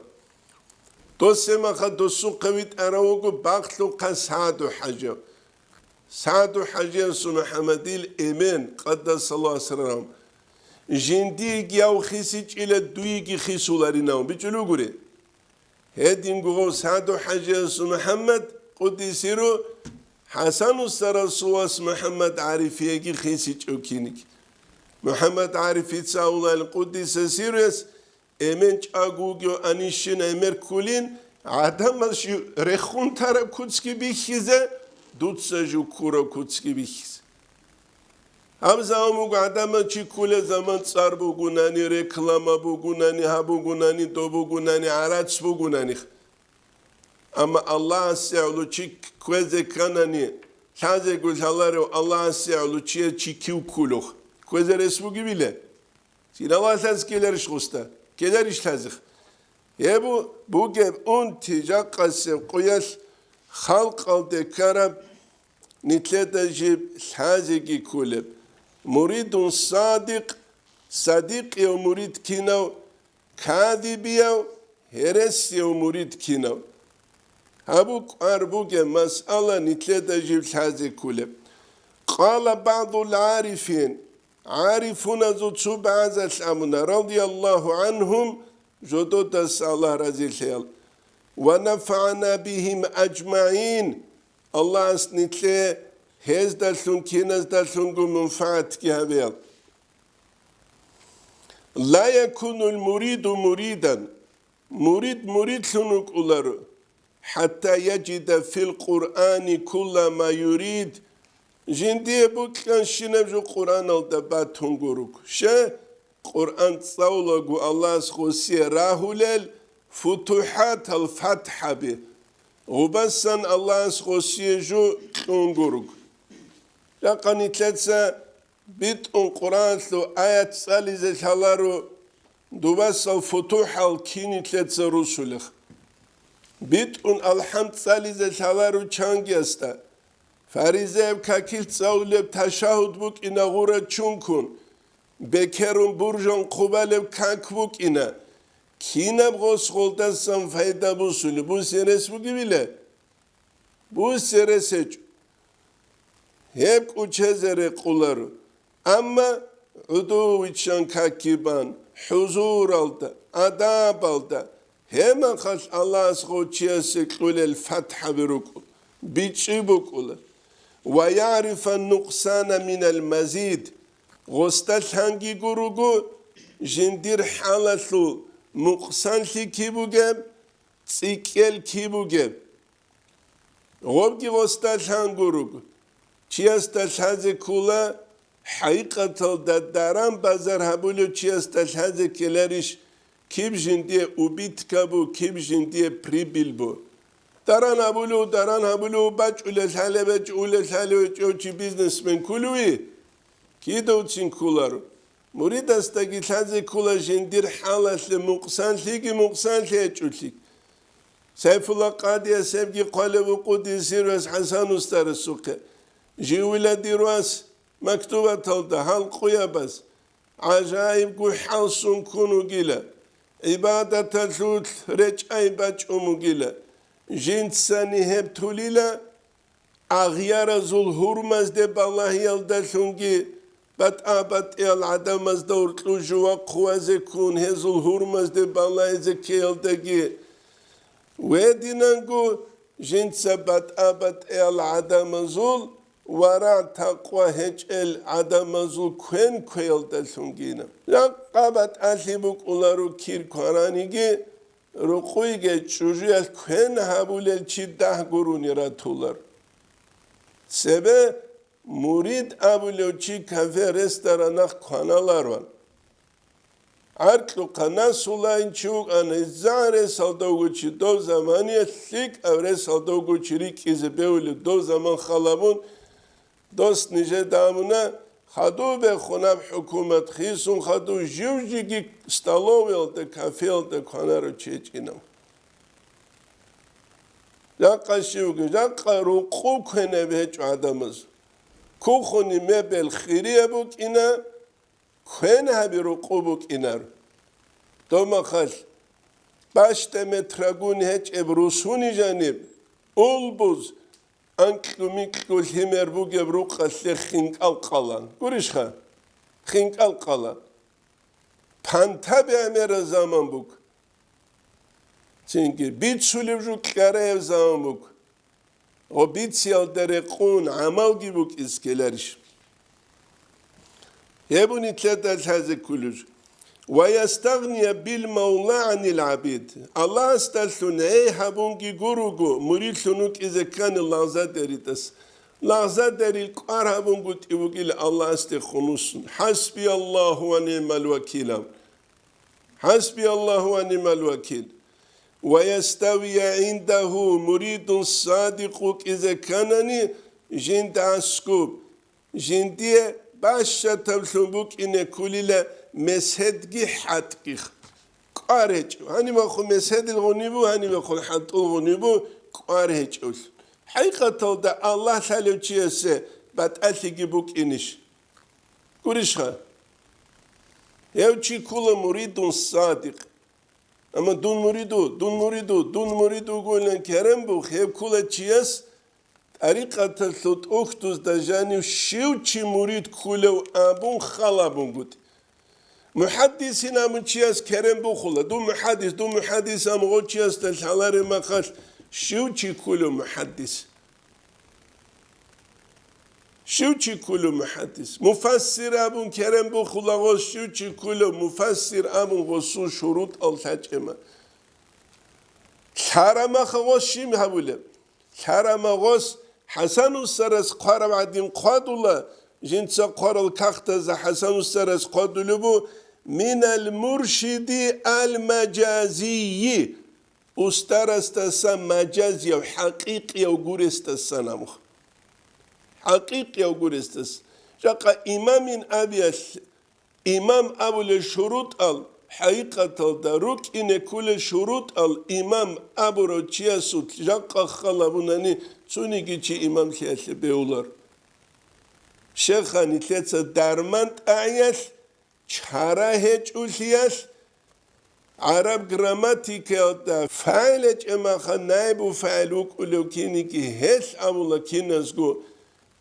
Досемаха досухъе витӀарав вуго бахълъухъан СагӀду-хӀажи. СагӀду-хӀажиясул МухӀаммадил эмен, къаддасаллагьу сиррагьу, жиндиеги гьав хисичӀила, дуеги хисуларинав, бичӀулев гури. Гьединго гъов СагӀду-хӀажиясул МухӀаммад къуддиса сирругьу ХӀасан устарасул вас МухӀаммад ГӀарифиеги хисичӀев киниг. МухӀаммад ГӀарифица авлал къуддиса сирругьу эмен чӀаго вугев анищин гӀемер ккулин, гӀадамаз жив рехун тараб куцги бихьизе, дуца жив ккураб куцги бихьизе. Гьаб заман буго гӀадамаз чи ккулел заман, цӀар бугунани, реклама бугунани, гьаб бугунани, доб бугунани, гӀарац бугунани. Амма Аллагьасе гӀоло чи кквезе кканани, лъазего лъаларев Аллагьасе гӀоло чияс чи кив ккулев? Кквезе рес бугебила? Синалалъаз ккеларищ гъосда? Ккеларищ лъазехъ? Гьеб бу-, бугеб унти жакъасеб къуялъ халкъалде ккараб, нилъеда жиб лъазеги кколеб. Муридун садикъ, садикъияв мурид кинав, кадибияв, гьересияв мурид кинав. Гьаб букӀар бугеб масъала нилъеда жиб лъазе кколеб. Къала багӀдул гӀарифин, гӀарифуназул цо багӀазалъ абуна, радияллагьу гӀанхум, жододаса Аллагь разилъаял: «Ва нафагӀана бигьим аджмагӀин», Аллагьас нилъее гьездалъун киназдалъунго мунфагӀатги гьабеял. «Ла якунул муриду муридан», мурид муридлъун вукӀуларо, «хӀатта яджида фил Къуръани кулла ма юрид», жиндие бокьанщинаб жо Къуръаналда батун гуруг. Щай? Къуръан цӀалулаго Аллагьас гъосие рагьулел футухӀатал фатхӀаби, гъубасан Аллагьас гъосие жо кьун гуруг. Жакъа нилъеца битӀун Къуръаналъул аят цӀализе лъаларо, дубасал футухӀал кин нилъеца русулех. БитӀун алхӀамд цӀализе лъаларо чангиясда. Фаризаяб какилъ цӀалулеб ташагьуд букӀина гъура чункун, бекерун буржан хъубалеб как букӀина, кинаб гъос гъолдасан пайда бусулеб, бусе рес бугебила? Бусе рес гьечӀо. Гьеб кӀучезе рекъоларо. Амма гӀодов виччан какги бан, хӀузуралда, адабалда, гьебмахалъ Аллагьас гъов чиясе кьолел фатхӀаби рукӀуна, бичӀчӀи букӀуна. «Ва ягӀрифа нукъсана минал мазид», гъосда лъанги гуруго жиндир хӀалалъул нукъсанлъи киб бугеб, цӀикӀкӀел киб бугеб. Гъобги гъосда лъан гуруг. Чиясда лъазе ккола, хӀакъикъаталда даран-базар гьабулев чиясда лъазе ккеларищ, киб жиндие убытка бу, киб жиндие прибыль бу? Даран гьабулев, даран гьабулев, бачӀулел лъалеб гьечӀо, улел лъалев гьечӀев чи бизнесмен кколев? Кидавцин кколаро. Муридасдаги лъазе ккола жиндир хӀалалъе мукъсанлъиги мукъсанлъи гьечӀолъи. Сайфулла къадияс гьебги хъвалеб букӀуна дир сирвас ХӀасан устарасухъе. Живила дир вас мактубаталда гьал къуябаз гӀажаибго хӀал сункун вугила, гӀибадаталъулъ речӀчӀай бачӀун вугила. Жинцани гьеб тулила, агъяразул гьурмазде балагьиялдалъунги, батӀа-батӀиял гӀадамазда уркьу жува хъувазе ккун, гьезул гьурмазде балагьизе ккеялдаги, гьединанго жинца батӀа-батӀиял гӀадамазул, варагӀ-такъва гьечӀел гӀадамазул квен кквеялдалъунгина. Жакъа батӀалъи букӀуларо кир квараниги, рукъуйги чӀужуялъ квен гьабулел чи дагь гурони ратулар. Цебе мурид абулев чи кафе-ресторанах кваналароан. ГӀаркьухъа насулайин чи вукӀана, гьезда ресалда вуго чи дов заманиялъ, лъикӀав ресалда вуго чи рикӀкӀизе бевулев дов заман халабун, дос нижеда абуна, хадуб бехун гьаб хӀукумат хисун хадуб жив-жиги столоваялда, кафеялда кванаро чи гьечӀинав. Жакъа щивги, жакъа рукъу квенаб гьечӀо гӀадамаз. Кухони мебел хирияб букӀина, квен гьаби рукъу букӀинар. Домахалъ бащтӀа метрагун гьечӀеб русуни жаниб, улбуз, анкьу-микьу лъимер бугеб рукъалъе хинкӀал къала. Гурищха? ХинкӀал къала. Панта бегӀмераб заман буго. Цинги бицулеб жо кьараяб заман буго. Гъо бицаялда рекъун гӀамалги букӀизе ккеларищ? Гьеб нилъеда лъазе кколеб жо. Ва ястагъния бил мавла гӀанил гӀабид. Аллагьасдалъун гӀей гьабунги гуруго, муридлъун вукӀизе ккани лагъзадеридас. Лагъзадерил кӀвар гьабунгутӀи вугил Аллагьасде хунусун. ХӀасби Аллагьу ва ниъмал вакил абун. ХӀасби Аллагьу ва ниъмал вакил. Ва яставия гӀиндагьу муридун садикъ вукӀизе кканани жинда аскуб. Жиндие бащатаблъун букӀине кколила меседги хӀатӀги. КӀвар гьечӀев. Гьанибахъун меседил гъунибу, гьанибахъун хӀатӀул гъунибу, кӀвар гьечӀевлъун. ХӀакъикъаталда Аллагь лъалев чиясе батӀалъиги букӀинищ? Гурищха? Гьев чи ккула муридун садикъ. Амма дун муриду, дун муриду, дун муриду гуйлан керен бух, гьеб ккула чияс тӀарикъаталъул тӀухьдузда жанив щив чи мурид ккулев абун хал абунгутӀи. МухӀаддисин абун чияс керен бухула, дун мухӀаддис, дун мухӀаддис абун гъо чиясда лъалареб махалъ щив чи ккулев мухӀаддис? Щив чи ккулев мухӀаддис? Муфассир абун керен бухула гъос, щив чи ккулев муфассир абун гъосул шурутӀал лъачӀема. Лъарамаха гъос щиб гьабулеб? Лъарамагъос ХӀасан устарас хъвараб гӀадин хъвадула, жинца хъварал кагътазда ХӀасан устарас хъвадулеб бу, минал муршиди ал-мажазийи, устарасдасан мажазияв, хӀакъикъияв гуресдасан амух. ХӀакъикъияв гуресдасан. Жакъа имамин абиялъ Имам абулел шурутӀал, хӀакъикъаталда рукӀине кколел шурутӀал имам абурав чиясулъ жакъа хал абунани, цониги чи имамлъиялъе бегьулар. Щайха нилъеца дарман тӀагӀиялъ чара гьечӀолъиялъ, гӀараб грамматикаялда фагӀил гьечӀеб махал наибу фагӀил вукӀулев киниги гьелъ абула киназго,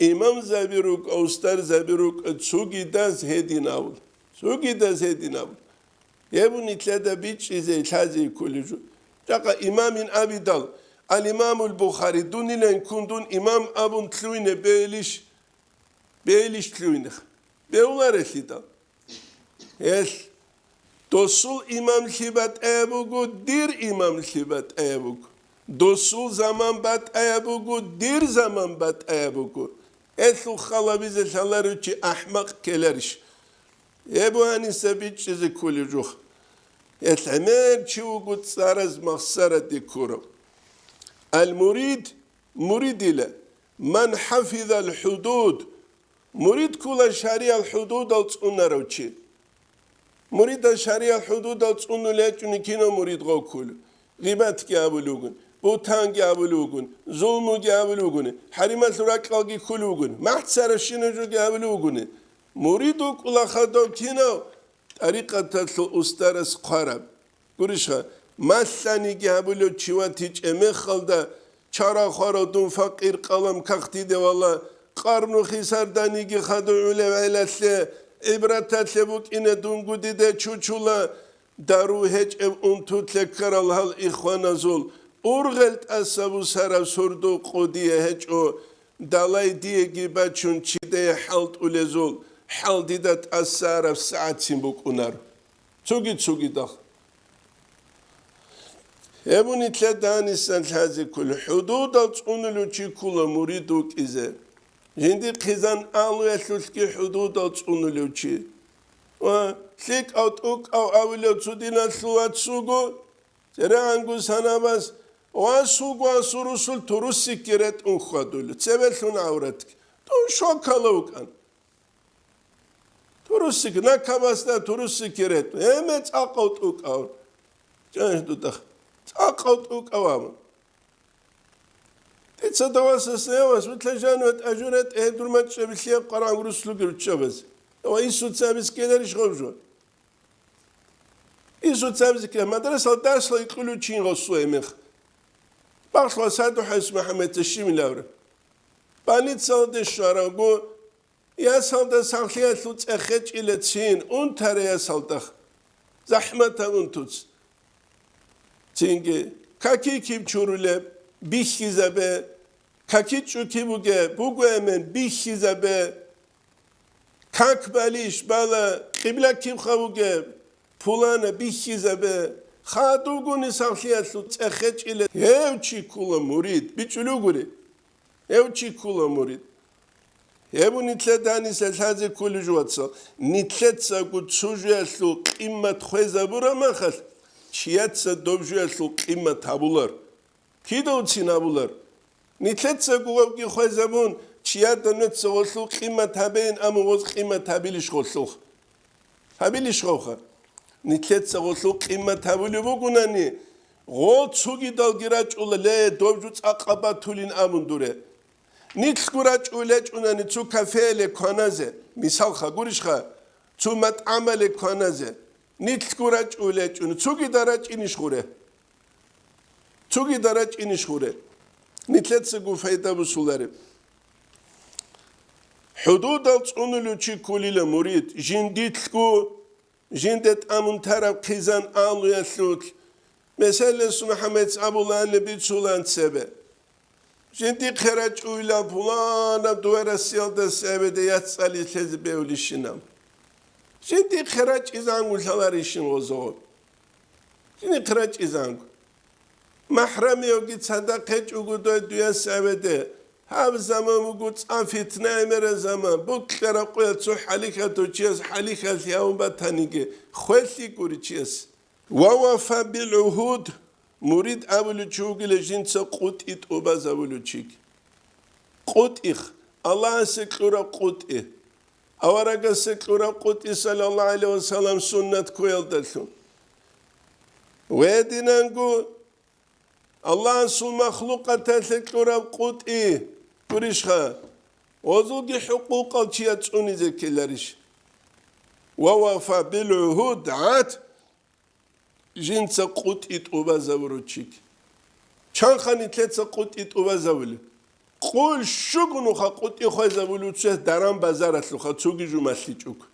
имамзаби рукӀа, устарзаби рукӀа, цогидаз гьедин абула. Цогидаз гьедин абула. Гьеб нилъеда бичӀчӀизе лъазе кколеб жо. Жакъа имамин абидал, ал-Имамул Бухари, дунилан ккун дун имам абун лъугьине бегьилищ? Бегьилищ лъугьинеха? Бегьуларелъидал. Гьелъ досул имамлъи батӀаяб буго, дир имамлъи батӀаяб буго. Досул заман батӀаяб буго, дир заман батӀаяб буго. Гьелъул хал абизе лъаларев чи ахӀмакъ ккеларищ? Гьеб гьаниса бичӀчӀизе кколеб жо. Гьелъ гӀемер чи вуго цӀараз махсараде ккурав. Ал-мурид, муридила, ман хӀафизал хӀудуд, мурид ккула шаригӀал хӀудудал цӀунарав чи. Муридал шаригӀал хӀудудал цӀунулев гьечӀони кинав мурид гъов кколев? Гъибатги абулев вугун, бугьтанги абулев вугун, зулмуги абулев вугун, хӀарималъул ракьалги кколев вугун, махсаравщинаб жоги абулев вугун. Мурид вукӀула хадув кинав? ТӀарикъаталъул устарас хъвараб. Гурищха, малъаниги гьабулев чи ватичӀеб мехалда, чара хварав дун факъир къалам кагътиде вала, къарнухи сарданиги хадугӀулев гӀелалъе, гӀибраталъе букӀине дунго диде чучула, дару гьечӀеб унтулъе ккарал гьал ихваназул, ургъел тӀаса бусараб сурду къудие гьечӀо, далай диеги бачун чидее хӀалтӀулезул, хӀал дида тӀаса араб сагӀатцин букӀунар. Цуги-цугидал. Гьеб нилъеда гьанисан лъазе кколеб, хӀудудал цӀунулев чи ккула мурид вукӀизе. Жиндир хъизан алуялъулъги хӀудудал цӀунулев чи. Ва лъикӀав тӀукӀав абулев цо диналъул вац вуго, церегӀанго санабаз, вас вуго асул русул турусикки ретӀун хьвадулев, цебелъун гӀавратги. Дун щокала вукӀан. Турусик, накабасда турусик керет. Эме цӀакъав тӀукӀав. Чанж дудах. ЦӀакъав тӀукӀав абун. Дица даваса сневас, витла жаниват ажурат, э, дурмат чӀабилъияб къарагӀан русулги руччабаз. Ва Исуца абис ккеларищ гъов жо? Исуца абис ккела, мадрасал дарсла икьулев чин гъосу эмех. Бахъла Саду ХӀайс МухӀаммадца щимилавра. Больницалде щварагу, Ясалда сахлъиялъул цӀехечӀила цин унтарай ясалда, захӀматаб унтуц. Цинги, каки киб чурулеб, бихьизабе, каки чӀукиб бугеб, бугоямен бихьизабе, как балищ бала, къибла кибха бугеб, пулана бихьизабе, хадубгони сахлъиялъул цӀехечӀила, гьев чи ккула мурид, бичӀчӀулев гури, гьев чи ккула мурид. Гьеб нилъеда гьаниса лъазе кколеб жо, вацал, нилъецаго цо жоялъул къимат хвезабураб мехалъ, чияца доб жоялъул къимат гьабулар. Кидавцин абулар. Нилъеца гугъавги хвезабун, чияда нуца гъолъул къимат гьабейин, амма гъоз къимат гьабилищ гъолъулха? Гьабилищ гъовха? Нилъеца гъолъул къимат гьабулеб бугунани, гъо цугидалги рачӀула, ле, доб жо цӀакъаб батулин абун дуре. Нилъго рачӀулечӀунани цо кафеяле кваназе, мисалха гурищха, цо матӀамале кваназе, нилъго рачӀулечӀун, цугида рачӀинищ гъуре? Цугида рачӀинищ гъуре? Нилъецаго пайда бусулареб. ХӀудудал цӀунулев чи кколила мурид, жиндилъго, жинде тӀамун тараб хъизан алуялъулъ, меселалъе, МухӀаммадица абулаанилан бицулаан цебе. Жиндихъе рачӀуйла пуланаб дуе Россиялда сабиде яцӀцӀалилъезе бевлищинаб. Жиндихъе рачӀизангу лъаларищин гъозо. Жиндихъе рачӀизангу. МахӀрамиявги цадахъ гьечӀого дуе дуе сабиде. Гьаб заман буго цӀа фитна гӀемераб заман. Букьараб къоялъ цо хӀалихьатав чияс хӀалихьалъи гьавун батаниги, хвелъи гури чияс. Ва вафа бил гӀугьуд, мурид абулев чи вугила жинца къутӀи тӀубазабулев чиги. КъутӀих, Аллагьасе кьураб къутӀи, аварагасе кьураб къутӀи, саллаллагьу гӀалайгьи ва саллам, суннат ккуялдалъун. Гьединанго Аллагьасул махлукъаталъе кьураб къутӀи гурищха, гъозулги хӀукъукъал чияс цӀунизе ккеларищ? Ва вафа бил гӀугьуд, гӀат, жинца къутӀи тӀубазабурав чиги. Чанха нилъеца къутӀи тӀубазабулеб? Къул щуго нуха къутӀи хвезабулев цо даран базаралъуха цоги жумалъичӀого.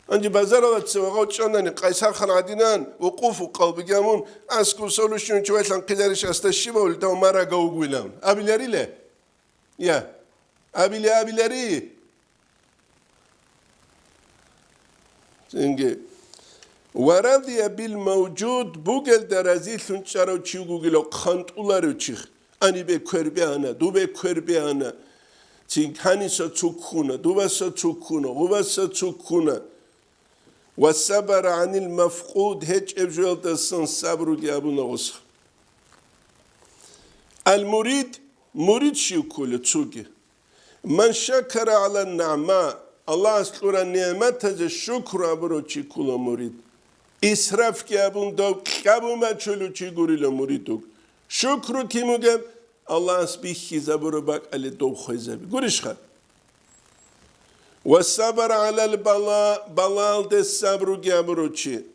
Гьанже базаралда цеве вагъав чӀанани, Къайсархан гӀадинан, вукъуфу къалбиги гьабун, аскӀов солущинав чи вайлъан хъизарищ асда щибав дав марага вугилан абиларила? Я, абиле, абилари. Цинги, ва радия бил мавжуд, бугелда разилъун чӀарав чи вугила хъантӀуларев чи. Гьанибе квербе ана, дубе квербе ана. Цин гьаниса цуккуна, дубаса цуккуна, гъубаса цуккуна. Ва сабара гӀанил мафкъуд, гьечӀеб жоялдасан сабруги абуна гъос. Ал-мурид, мурид щив ккула цоги? Ман шакара гӀала нагӀма, Аллагьас кьурал нигӀматазе шукру абурав чи ккула мурид. Исрафги абун дов кьабун бачулев чи гурила мурид вуго. Шукру кин бугеб? Аллагьас бихьизабураб бакӀалде дов хвезаби. Гурищха? Ва сабар гӀалал бала, балаалде сабруги абурав чи.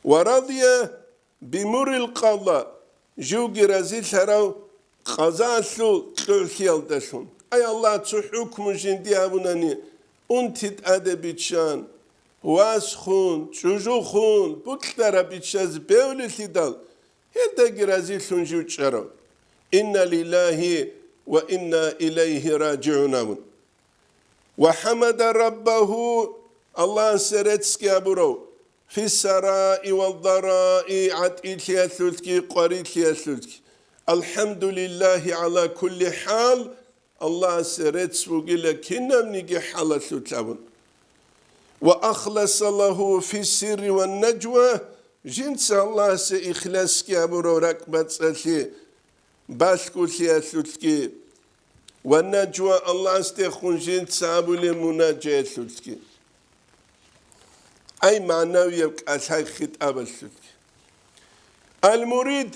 Ва радия бимуррил къаза, живги разилъарав къазаалъул кьогӀлъиялдалъун. Ай Аллагь, цо хӀукму жинди гьабунани, унти тӀаде биччан, вас хун, чӀужу хун, букьараб биччазе бевлилъидал, гьелдаги разилъун жив чӀарав. Инна лиллагьи ва инна илайгьи ражигӀун абун. Ва хӀамада раббагьу, Аллагьасе реццги абурав, фиссараи ваддараи, гӀатӀилъиялъулъги къварилъиялъулъги. АлхӀамдулиллагьи гӀала кулли хӀал, Аллагьасе рецц бугила кинабниги хӀалалъулъ абун. Ва ахласа лагьу фиссирри ваннажва, жинца Аллагьасе ихласги абурав ракӀбацӀцӀалъи, балъголъиялъулъги ва нажва, Аллагьасдехун жинца абулеб мунажаялъулъги. Ай магӀнавияб кӀалъай хитӀабалъулъги. Ал-мурид,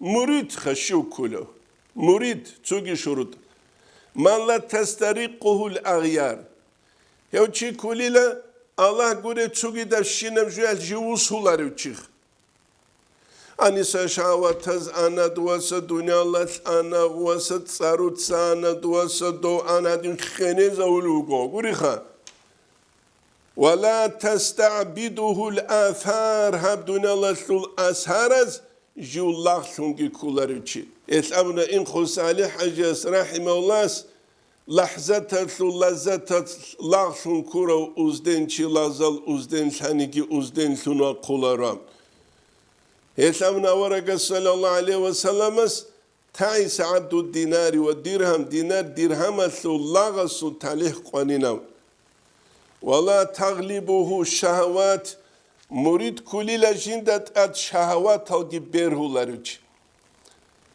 мурид хашив кколев. Мурид, цоги шурутӀ. Ман ла тастарикъугьул агъяр. Гьев чи кколила, Аллагь гурев цогидабщинаб жоялъ жив вусуларев чи. Гьаниса шагьаватаз ана, дуваса дуниялалъ ана, гъуваса цӀаруца ана, дуваса дов ана, гьадин хенезавулев вуго, гуриха. Ва ла тастагӀбидугьул асар, гьаб дуниялалъул асараз жив лагълъунги кколарев чи. Гьелъ абуна Инхо СалихӀ-хӀажияс рахӀимагьуллагьас, лахӀзаталъул лаззаталъ лагълъун ккурав узденчи лагъзал узденлъаниги узденлъун вахъуларо. Гьелъ абуна аварагас, саллаллагьу гӀалайгьи ва салламас: «ТагӀиса гӀабду динари ва диргьам, динар-диргьамалъул лагъасул талихӀ къванинав». «Ва ла тагълибугьу шагьават», мурид ккулила жинда тӀад шагьаваталги бергьуларев чи.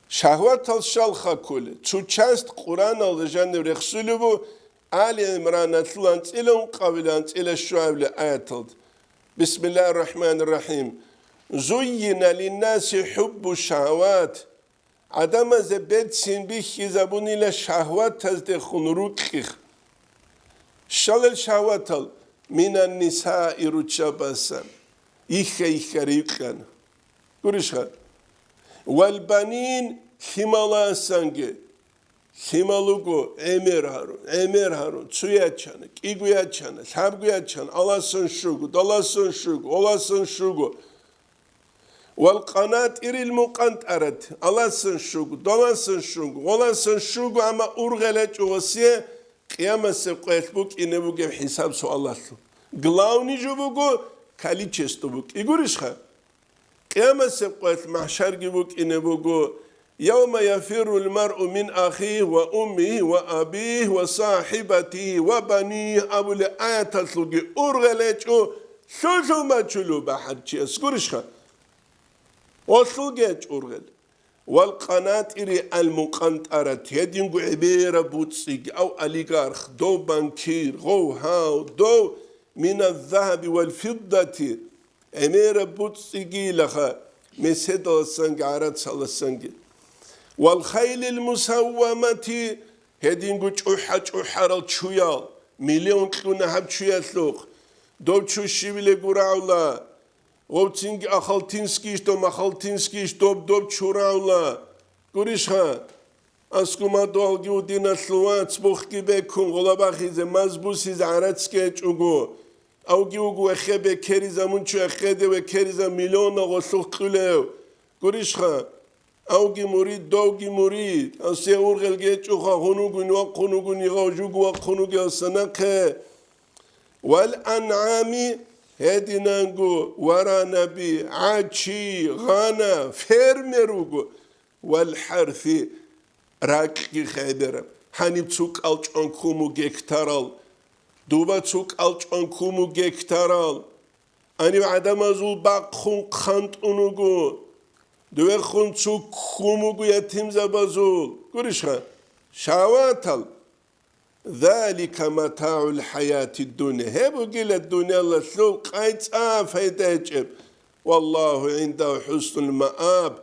Шагьватал щалха кколел? Цо часть Къуръаналда жанив рехсулеб буго Али ГӀимраналъул анцӀила ункъабилеб, анцӀила щуабилеб аяталда. Бисмиллагьир рахӀманир рахӀим. «Зуййина линнаси хӀуббу шагьават». ГӀадамазе берцин бихьизабунила шагьватаздехун рукьи. Щалел шагьватал? Минан нисаи, руччабасан. Ихха-ихха рикьана. Гурищха? Вал банин, лъималасанги. Лъимал вуго гӀемер гьарун, гӀемер гьарун, цо ячана, кӀиго ячана, лъабго ячана, аласан щуго, даласан щуго, оласан щуго. Вал къанатӀирил мукъантӀарат, аласан щуго, даласан щуго, оласан щуго, амма ургъел гьечӀо гъосие, Къиямасеб къоялъ букӀине бугеб хӀисаб-суалалъул. Главный жо буго, количество букӀи гурищха? Къиямасеб къоялъ махӀшарги букӀине буго: «Явма яфиррул маръу мин ахихи ва уммихи ва абихи ва сахибатихи ва банихи», абулеб аяталъулги ургъел гьечӀо, лъулъул мачулев бахӀарчияс гурищха? Гъолъулги гьечӀо ургъел. «Вал къанатӀири ал мукъантӀарат», гьединго гӀемераб буцӀцӀиги, ав олигарх, дов банкир, гъов гьав, дов миназзагьаби вал фиддати, гӀемераб буцӀцӀигилаха, меседаласанги гӀарацаласанги. «Вал хайлил мусаввамати», гьединго чӀухӀа-чӀухӀарал чуял, миллион кьуна гьаб чуялъухъ, дов чу щивилего рагӀула, гъовцинги ахалтинскийищ, дов махалтинскийищ, доб-доб чу рагӀула. Гурищха, аскумадуалги ву диналъул вац, бухги бекун, гъолабахизе, маз бусизе гӀарацги гьечӀого, авги вуго вехе бекеризабун чу, вехеде векеризаб миллионал гъолъухъ кьулев. Гурищха, авги мурид, довги мурид, гьасие ургъел гьечӀоха, гьунугун вахъун вугони, гъав жуго вахъун вугелса нахъе. Вал анъами, гьединанго варанаби, гӀачи, гъана, фермер вуго, вал хӀарфи, ракьги хӀебераб. Гьаниб цо кӀал чӀван ккун буго гектарал, дуба цо кӀал чӀван ккун буго гектарал. Гьаниб гӀадамазул бахъун хъантӀун вуго, довехун цо ккун буго ятимзабазул. Гурищха? Шагьаватал. «Залика матагӀул хӀаятид дунья». Гьеб бугила дуниялалъул къайцӀа пайда гьечӀеб. «Валлагьу гӀиндагьу хӀуснул мааб».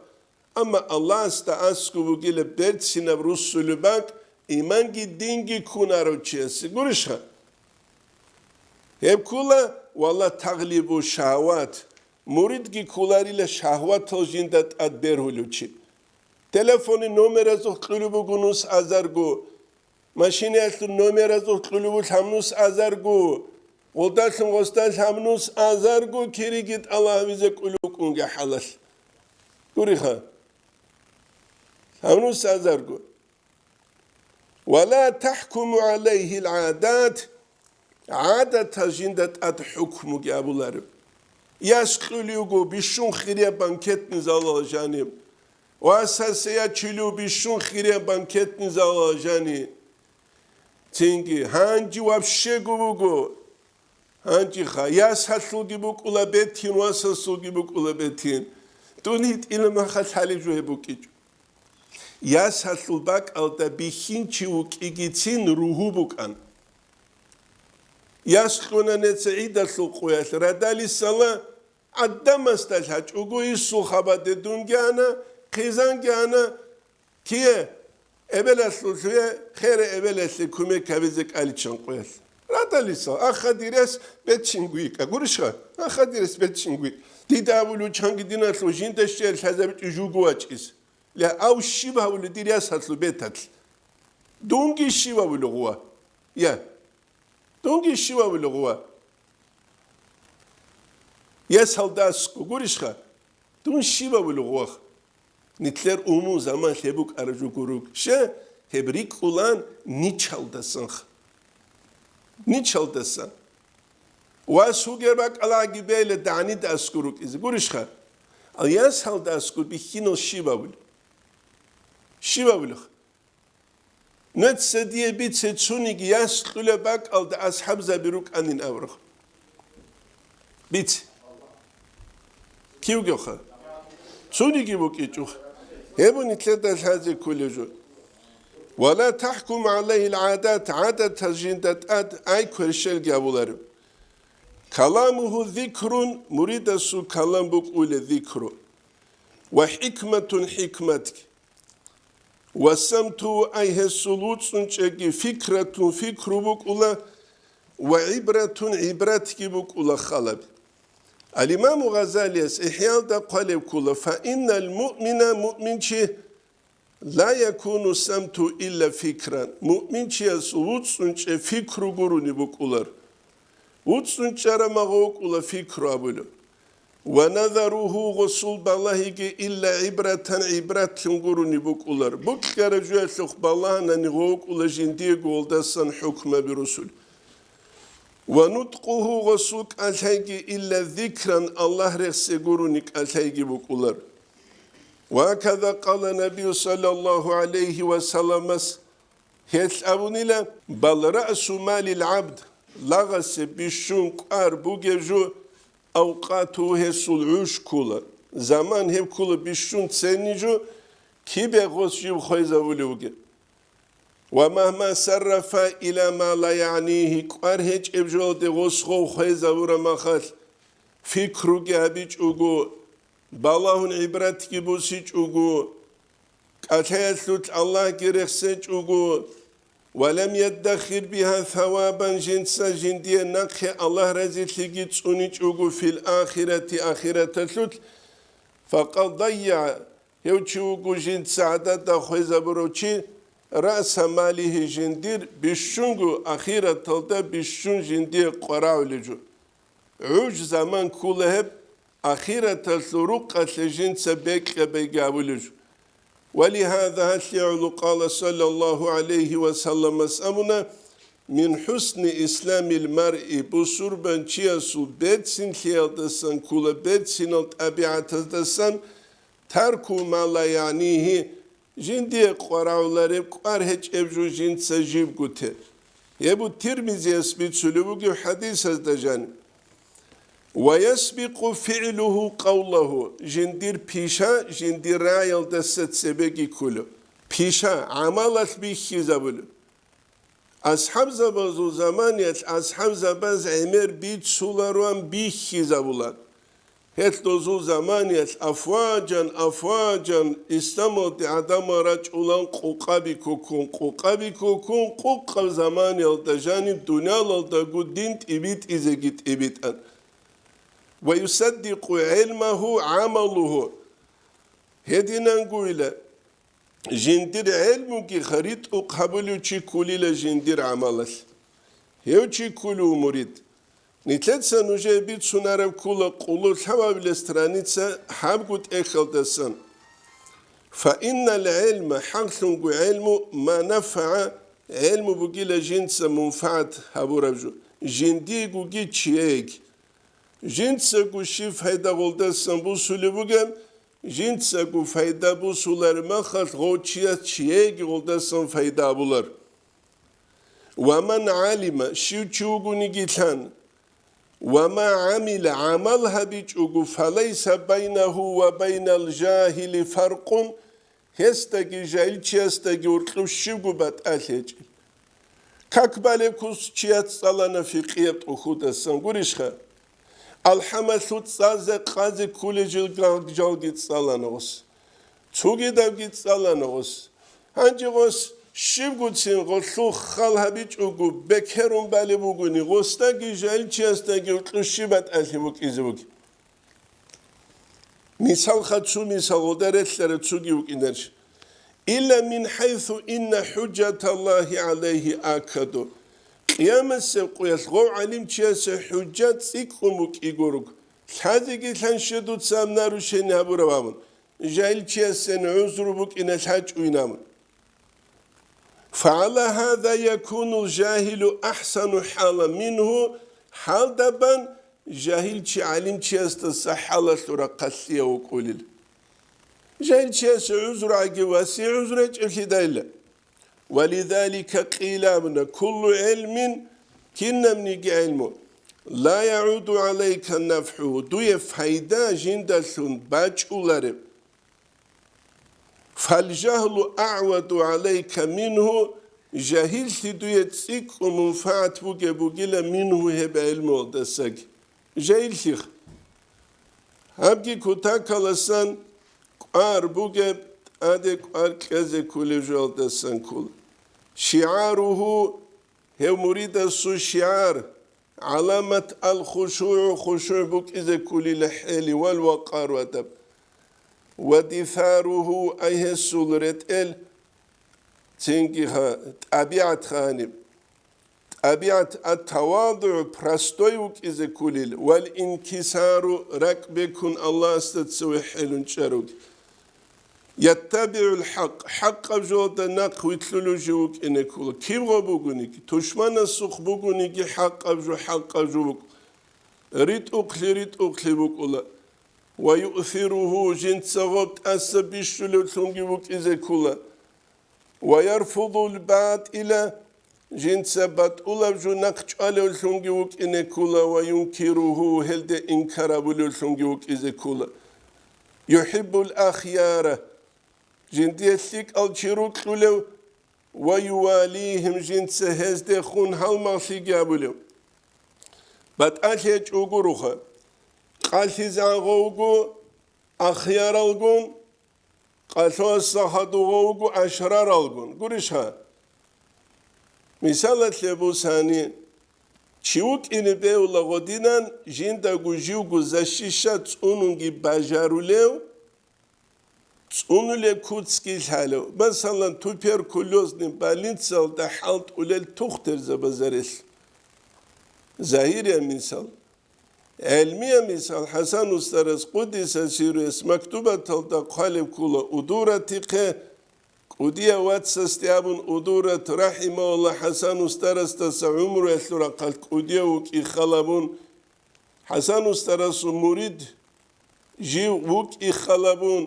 Амма Аллагьасда аскӀоб бугила берцинаб руссулеб бакӀ, иманги динги ккунарав чиясе. Гурищха? Гьеб ккола: «Ва ла тагълибу шагьават». Муридги кколарила шагьватал жинда тӀад бергьулев чи. Телефони номеразухъ кьулеб буго нус азарго, машинаялъул номеразухъ кьулеб буго лъабнус азарго, гъолдалъун гъосда лъабнус азарго кириги тӀалаб гьабизе кӀулев вукӀунги хӀалалъ. Гуриха, лъабнус азарго. «Ва ла тахкуму гӀалайгьил гӀадат», гӀадатал жинда тӀад хӀукмуги абулареб. Яс кьулев вуго бищун хирияб банкетный залалда жаниб. Васасе ячулев бищун хирияб банкетный залалда жани. Цинги гьанже вообще-го вуго. Гьанжеха, ясалъулги букӀула бетин, васасулги букӀула бетин. Дун гьитӀила махалъ гьалеб жо гьеб букӀичӀо. Ясалъул бакӀалда бихьинчи вукӀигицин ругьу букӀан. Яс кьуна нецин гӀидалъул къоялъ, радалисала гӀадамасда лъачӀого, исул хабаде дунги ана, хъизанги ана, кие эбелалъулъе, хере эбелалъе кумек гьабизе кӀаличан къоялъ. Радалисал, аха дирес бечингуйка, гурищха? Аха дирес бечингуй. Дида абулев чанги диналъул жинда щел лъазабичӀо жуго вачӀис. Ля, ав щиб гьавули дир ясалъул беталъ? Дунги щиб гьавули гъува? Я. Дунги щиб гьавули гъува? Ясалдасго, гурищха? Дун щиб гьавули гъувах? Нитлъер умумул заман лъеб букӀараб жо гуруг. Ще, Гьеб рикӀкӀулан ничалдасанха. Ничалдасан. Вас вугеб бакӀалаги бейла дагӀнида аскӀор рукӀизе. Гурищха? Ал ясалда аскӀор бихьинал щиб абулеб? Щиб абулеб? Нуца дие бице цониги яс кьулеб бакӀалда асхӀабзаби рукӀанин абураб. Бице. Кивгеха? Цониги букӀичӀо. Гьеб нилъеда лъазе кколеб жо. Ва ла тахкум гӀалайгьил гӀадат, гӀадатаз жинда тӀад ай кверщелги абулареб. Каламугьу зикрун, муридасул калам букӀула зикру. Ва хӀикматун, хӀикматги. Ва самту, ай гьесул вуцӀцӀун чӀеги, фикратун, фикру букӀула, ва гӀибратун, гӀибратги букӀула халаби. Ал-Имаму Гъазалияс ИхӀяалда хъвалеб ккола: «Фа иннал муъмина, муъминчи, ла якуну самту илла фикран». Муъминчиясул вуцӀцӀун чӀей фикру гурони букӀулар. ВуцӀцӀун чӀараб магъу вукӀула фикру абулеб. Ва назаругьу, гъосул балагьиги, илла гӀибратан, гӀибратлъун гурони букӀулар. Букьараб жоялъухъ балагьанани гъов вукӀула жиндиего гъолдасан хӀукмаби росулеб. Ва нутӀкъугьу, гъосул кӀалъайги, илла зикран, Аллагь рехсе гурони кӀалъайги букӀулар. Ва каза къала Набию саллаллагьу гӀалайгьи ва салламас гьелъ абунила: «Бал раъсу малил гӀабд», лагъасе бищун кӀвар бугеб жо, «авкъату», гьесул гӀуж ккула. Заман гьеб ккула бищун ценни жо, кибе гъос жив хвезавулев вугеб. «Ва магьма саррафа ила ма ла ягӀнигьи», кӀвар гьечӀеб жоялде гъос гъов хвезавураб махалъ, фикруги гьабичӀого, балагьун гӀибратги бусичӀого, кӀалъаялъулъ Аллагьги рехсечӀого, «ва лам яддахир бигьа савабан», жинца жиндие нахъе Аллагь разилъиги цӀуничӀого, «фил ахирати», ахираталъулъ, «факъад дайя», гьев чи вуго жинца гӀадада хвезабурав чи, «раъса малигьи», жиндир бищунго ахираталда бищун жиндие къварагӀулев жо. ГӀуж заман ккула гьеб, ахираталъул рукъалъе жинца бекьабиги гьабулев жо. Ва лигьаза, гьалъие гӀоло къала саллаллагьу гӀалайгьи ва салламас абуна: «Мин хӀусни исламил маръи», бусурбанчиясул берцинлъиялдасан ккула, берцинал тӀабигӀатаздасан, «тарку ма ла ягӀнигьи», жиндие къварагӀулареб, кӀвар гьечӀеб жо жинца жибго те. Гьеб Тирмизияс бицулеб бугеб хӀадисазда жаниб. «Ва ясбикъу фигӀлугьу къавлагьу», жиндир пиша жиндир раялдаса цебеги ккула. Пиша, гӀамалалъ бихьизабула. АсхӀабзабазул заманиялъ асхӀабзабаз гӀемер бицулароан бихьизабула. Гьелъ дозул заманиялъ афважан, афважан исламалде гӀадамал рачӀулан къукъаби ккуккун, къукъаби ккуккун, къукъаб заманиялда жаниб дуниялалдаго дин тӀибитӀизеги тӀибитӀана. «Ва юсаддикъу гӀилмагьу гӀамалугьу». Гьединангойила, жиндир гӀелмуги ритӀухъ гьабулев чи ккулила жиндир гӀамалалъ. Гьев чи ккулев мурид. Нилъеца нужее бицунареб ккула къуллъу лъабабилеб страница гьабго тӀехьалдасан. «Фа иннал гӀилма», хӀакълъунго гӀелму, «ма нафагӀа», гӀелму бугила жинца мунфагӀат гьабураб жо, жиндиегоги чияеги. Жинцаго щиб пайда гъолдасан бусулеб бугеб, жинцаго пайда бусулареб махалъ гъов чияс чияеги гъолдасан пайда абулар. «Ва ман гӀалима», щив чи вугониги лъан, «ва ма гӀамила», гӀамал гьабичӀого, «фалайса байнагьу ва байнал жагьили фаркъун», гьесдаги жагьилчиясдаги гьоркьоб щибго батӀалъи гьечӀеб. Как балеб кус чияс цӀалана фикъияб тӀухьудасан, гурищха? АлхӀамалъул цӀазе-къазе ккулел жил-, жалги цӀалана гъос. Цогидабги цӀалана гъос. Гьанже гъос щибгоцин гъолъул хал гьабичӀого бекерун балеб бугони, гъосдаги жагьилчиясдаги гьоркьоб щиб батӀалъи букӀизе бугеб. Мисалха цо мисал гъода релълъараб цоги вукӀинарищ. «Илла мин хӀайсу инна хӀужжаталлагьи гӀалайгьи акаду». Къиямасеб къоялъ гъов гӀалимчиясе хӀужжат цӀикӀкӀун букӀиго руго, лъазеги лъан щай дуца гьаб нарушение гьабураб абун, жагьилчиясен гӀузру букӀиналъ гьачӀуйин абун. فعلى هذا يكون الجاهل أحسن حالا منه, гьалдабан жагьилчи гӀалимчиясдаса хӀалалъул рахъалъияв вукӀулел. Жагьилчиясе гӀузру гӀаги васи гӀузру гьечӀеблъидайилла. ولذلك قيل абуна: كل علم, кинабниги гӀелму, لا يعود عليك نفعه, дуе пайда жиндалъун бачӀулареб. فالجهل أعود عليك منه, жагьиллъи дуе цӀикӀкӀун мунфагӀат бугеб бугила منه, гьеб гӀелмуялдасаги. Жагьиллъих. Гьабги кутакаласан кӀвар бугеб, тӀаде кӀвар кьезе кколев жоялдасан ккола. شعاره, гьев муридасул шигӀар, علامة الخشوع, хушугӀ букӀизе кколила хӀели, والوقار, адаб. ودثاره, ай гьесул ретӀел, цинги гьа, тӀабигӀат гьаниб. ТӀабигӀат التواضع, простой вукӀизе кколил, والانكسار, ракӀ бекун Аллагьасда цеве хӀелун чӀаруги. يتبع الحق, хӀакъаб жоялда нахъ вилълъулев жив вукӀине ккола. Киб гъо бугониги, тушманасухъ бугониги, хӀакъаб жо, хӀакъаб жо букӀ-, ритӀухълъи, ритӀухълъи букӀула. ويؤثره, жинца гъоб тӀаса бищулевлъунги вукӀизе ккола. ويرفض الباطل, жинца батӀулаб жо нахъ чӀвалевлъунги вукӀине ккола, وينكره, гьелде инкар абулевлъунги вукӀизе ккола. يحب الأخيار, жиндие лъикӀал чи рокьулев, ويواليهم, жинца гьездехун гьалмагълъиги абулев. БатӀалъи гьечӀо гуроха, къалъизегӀан гъов вуго ахияралгун, къалъугьасда хадув гъов вуго ашраралгун. Гурищ гьа? Мисалалъе бусани, чи вукӀине бегьула гъодинан жиндаго живго защищать цӀунунги бажарулев, цӀунулеб куцги лъалев, масалан, туберкулезный больницаялда хӀалтӀулел тухтурзабазарелъ. Загьирия мисал. ГӀелмия мисал, ХӀасан устарас, къуддиса сирругьу, мактубаталда хъвалеб ккола Удуратихъе, кӀудияв вацасде абун Удурат рахӀимагьуллагь ХӀасан устарасдаса гӀумруялъул рахъалъ кӀудияв вукӀи халабун, ХӀасан устарасул мурид жив вукӀи халабун,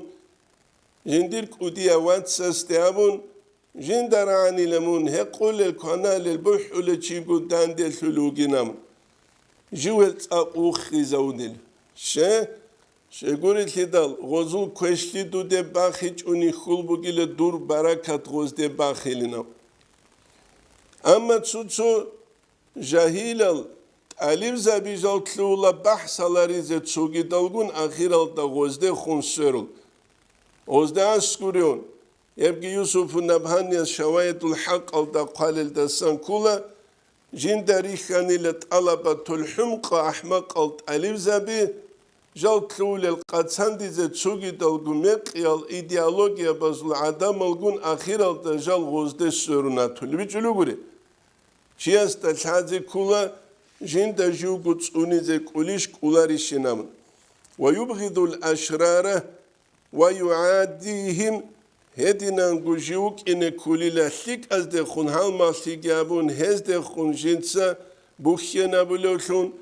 жиндир кӀудияв вацасде абун, жинда рагӀанила мун, гьекъулел, кваналел, бухӀулел чиго данделъулев вугин абун, жив гьел цӀакъ вухизавунила. Ще, щегурелъидал, гъозул квешлъи дуде бахичӀони хьул бугила дур баракат гъозде бахилинав. Амма цо-цо жагьилал тӀалибзаби жал лъугьула бахӀсаларизе цогидалгун ахиралда гъозде хун сверун. Гъозде аскӀуриун, гьебги Юсуфу Набгьанияс Шаваидул ХӀакъалда хъвалелдасан ккола, жинда рихьанила тӀалабатул хӀумкъа ахӀмакъал тӀалибзаби, жал лъугьулел къацандизе цогидалгун мекъиял идеологиябазул гӀадамалгун ахиралда жал гъозде сверун атулеб гьечӀо гури. Чиясда лъазе ккола жинда живго цӀунизе кӀулищ кӀуларищинаб. ويبغض الأشرار ويعاديهم, гьединанго жив вукӀине кколила лъикӀаздехун гьалмагълъиги абун, гьездехун жинца бухьенабулевлъун,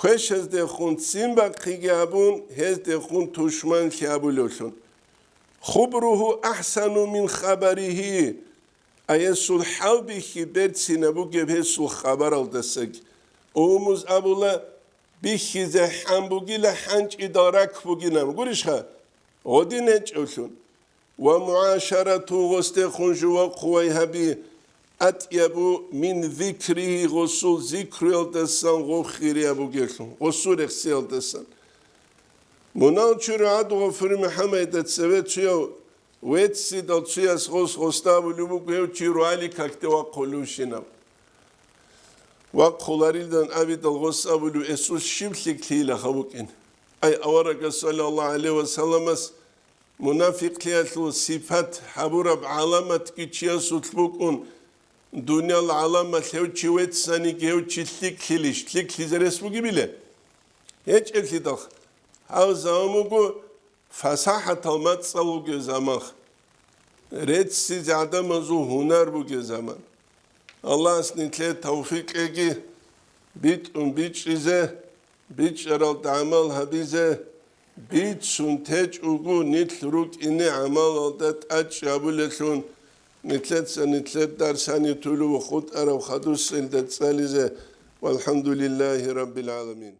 квешаздехун ццин бахъиги абун, гьездехун тушманлъи абулевлъун. خبره أحسن من خبره, ай гьесул хӀалбихьи берцинаб бугеб гьесул хабаралдасаги. Умумуз абула, бихьизе хӀан бугила хӀанчӀидал рак бугинаб. Гурищха? Гъодин гьечӀевлъун. ومعاشرته, гъосдехун жува хъувай гьаби, أطيب من ذكره, гъосул зикруялдасан гъов хирияб бугелъул, гъосул рехсиялдасан. Мунал чури гӀадугъа фури МухӀаммадида цеве цуяв веццидал цуяс гъос гъосда абулеб буго, гьев чи руали какде вахъулевщинав. Вахъуларилдан абидал гъос абулев, эсул щиб лъикӀлъиилаха букӀин. Ай, аварагас, саллаллагьу гӀалайгьи вассаламас мунафикълъиялъул сипат гьабураб гӀаламатги чиясулъ букӀун, дуниял гӀаламалъ гьев чи веццаниги, гьев чи лъикӀлъилищ, лъикӀлъизе рес бугебила? ГьечӀеблъидал гьав заман буго, фасахӀатал мацӀал вугев заман. реццизе гӀадамазул гьунар бугеб заман. Аллагьас нилъее тавфикъ кьеги, битӀун бичӀчӀизе, бичӀчӀаралда гӀамал гьабизе, бицун течӀого нилъ рукӀине гӀамалалда тӀадчӀи гьабулелъун, нилъеца нилъер дарс гьанив тулев хутӀараб хадуса илда цӀализе. ВалхӀамдулиллагьи раббил гӀаламин.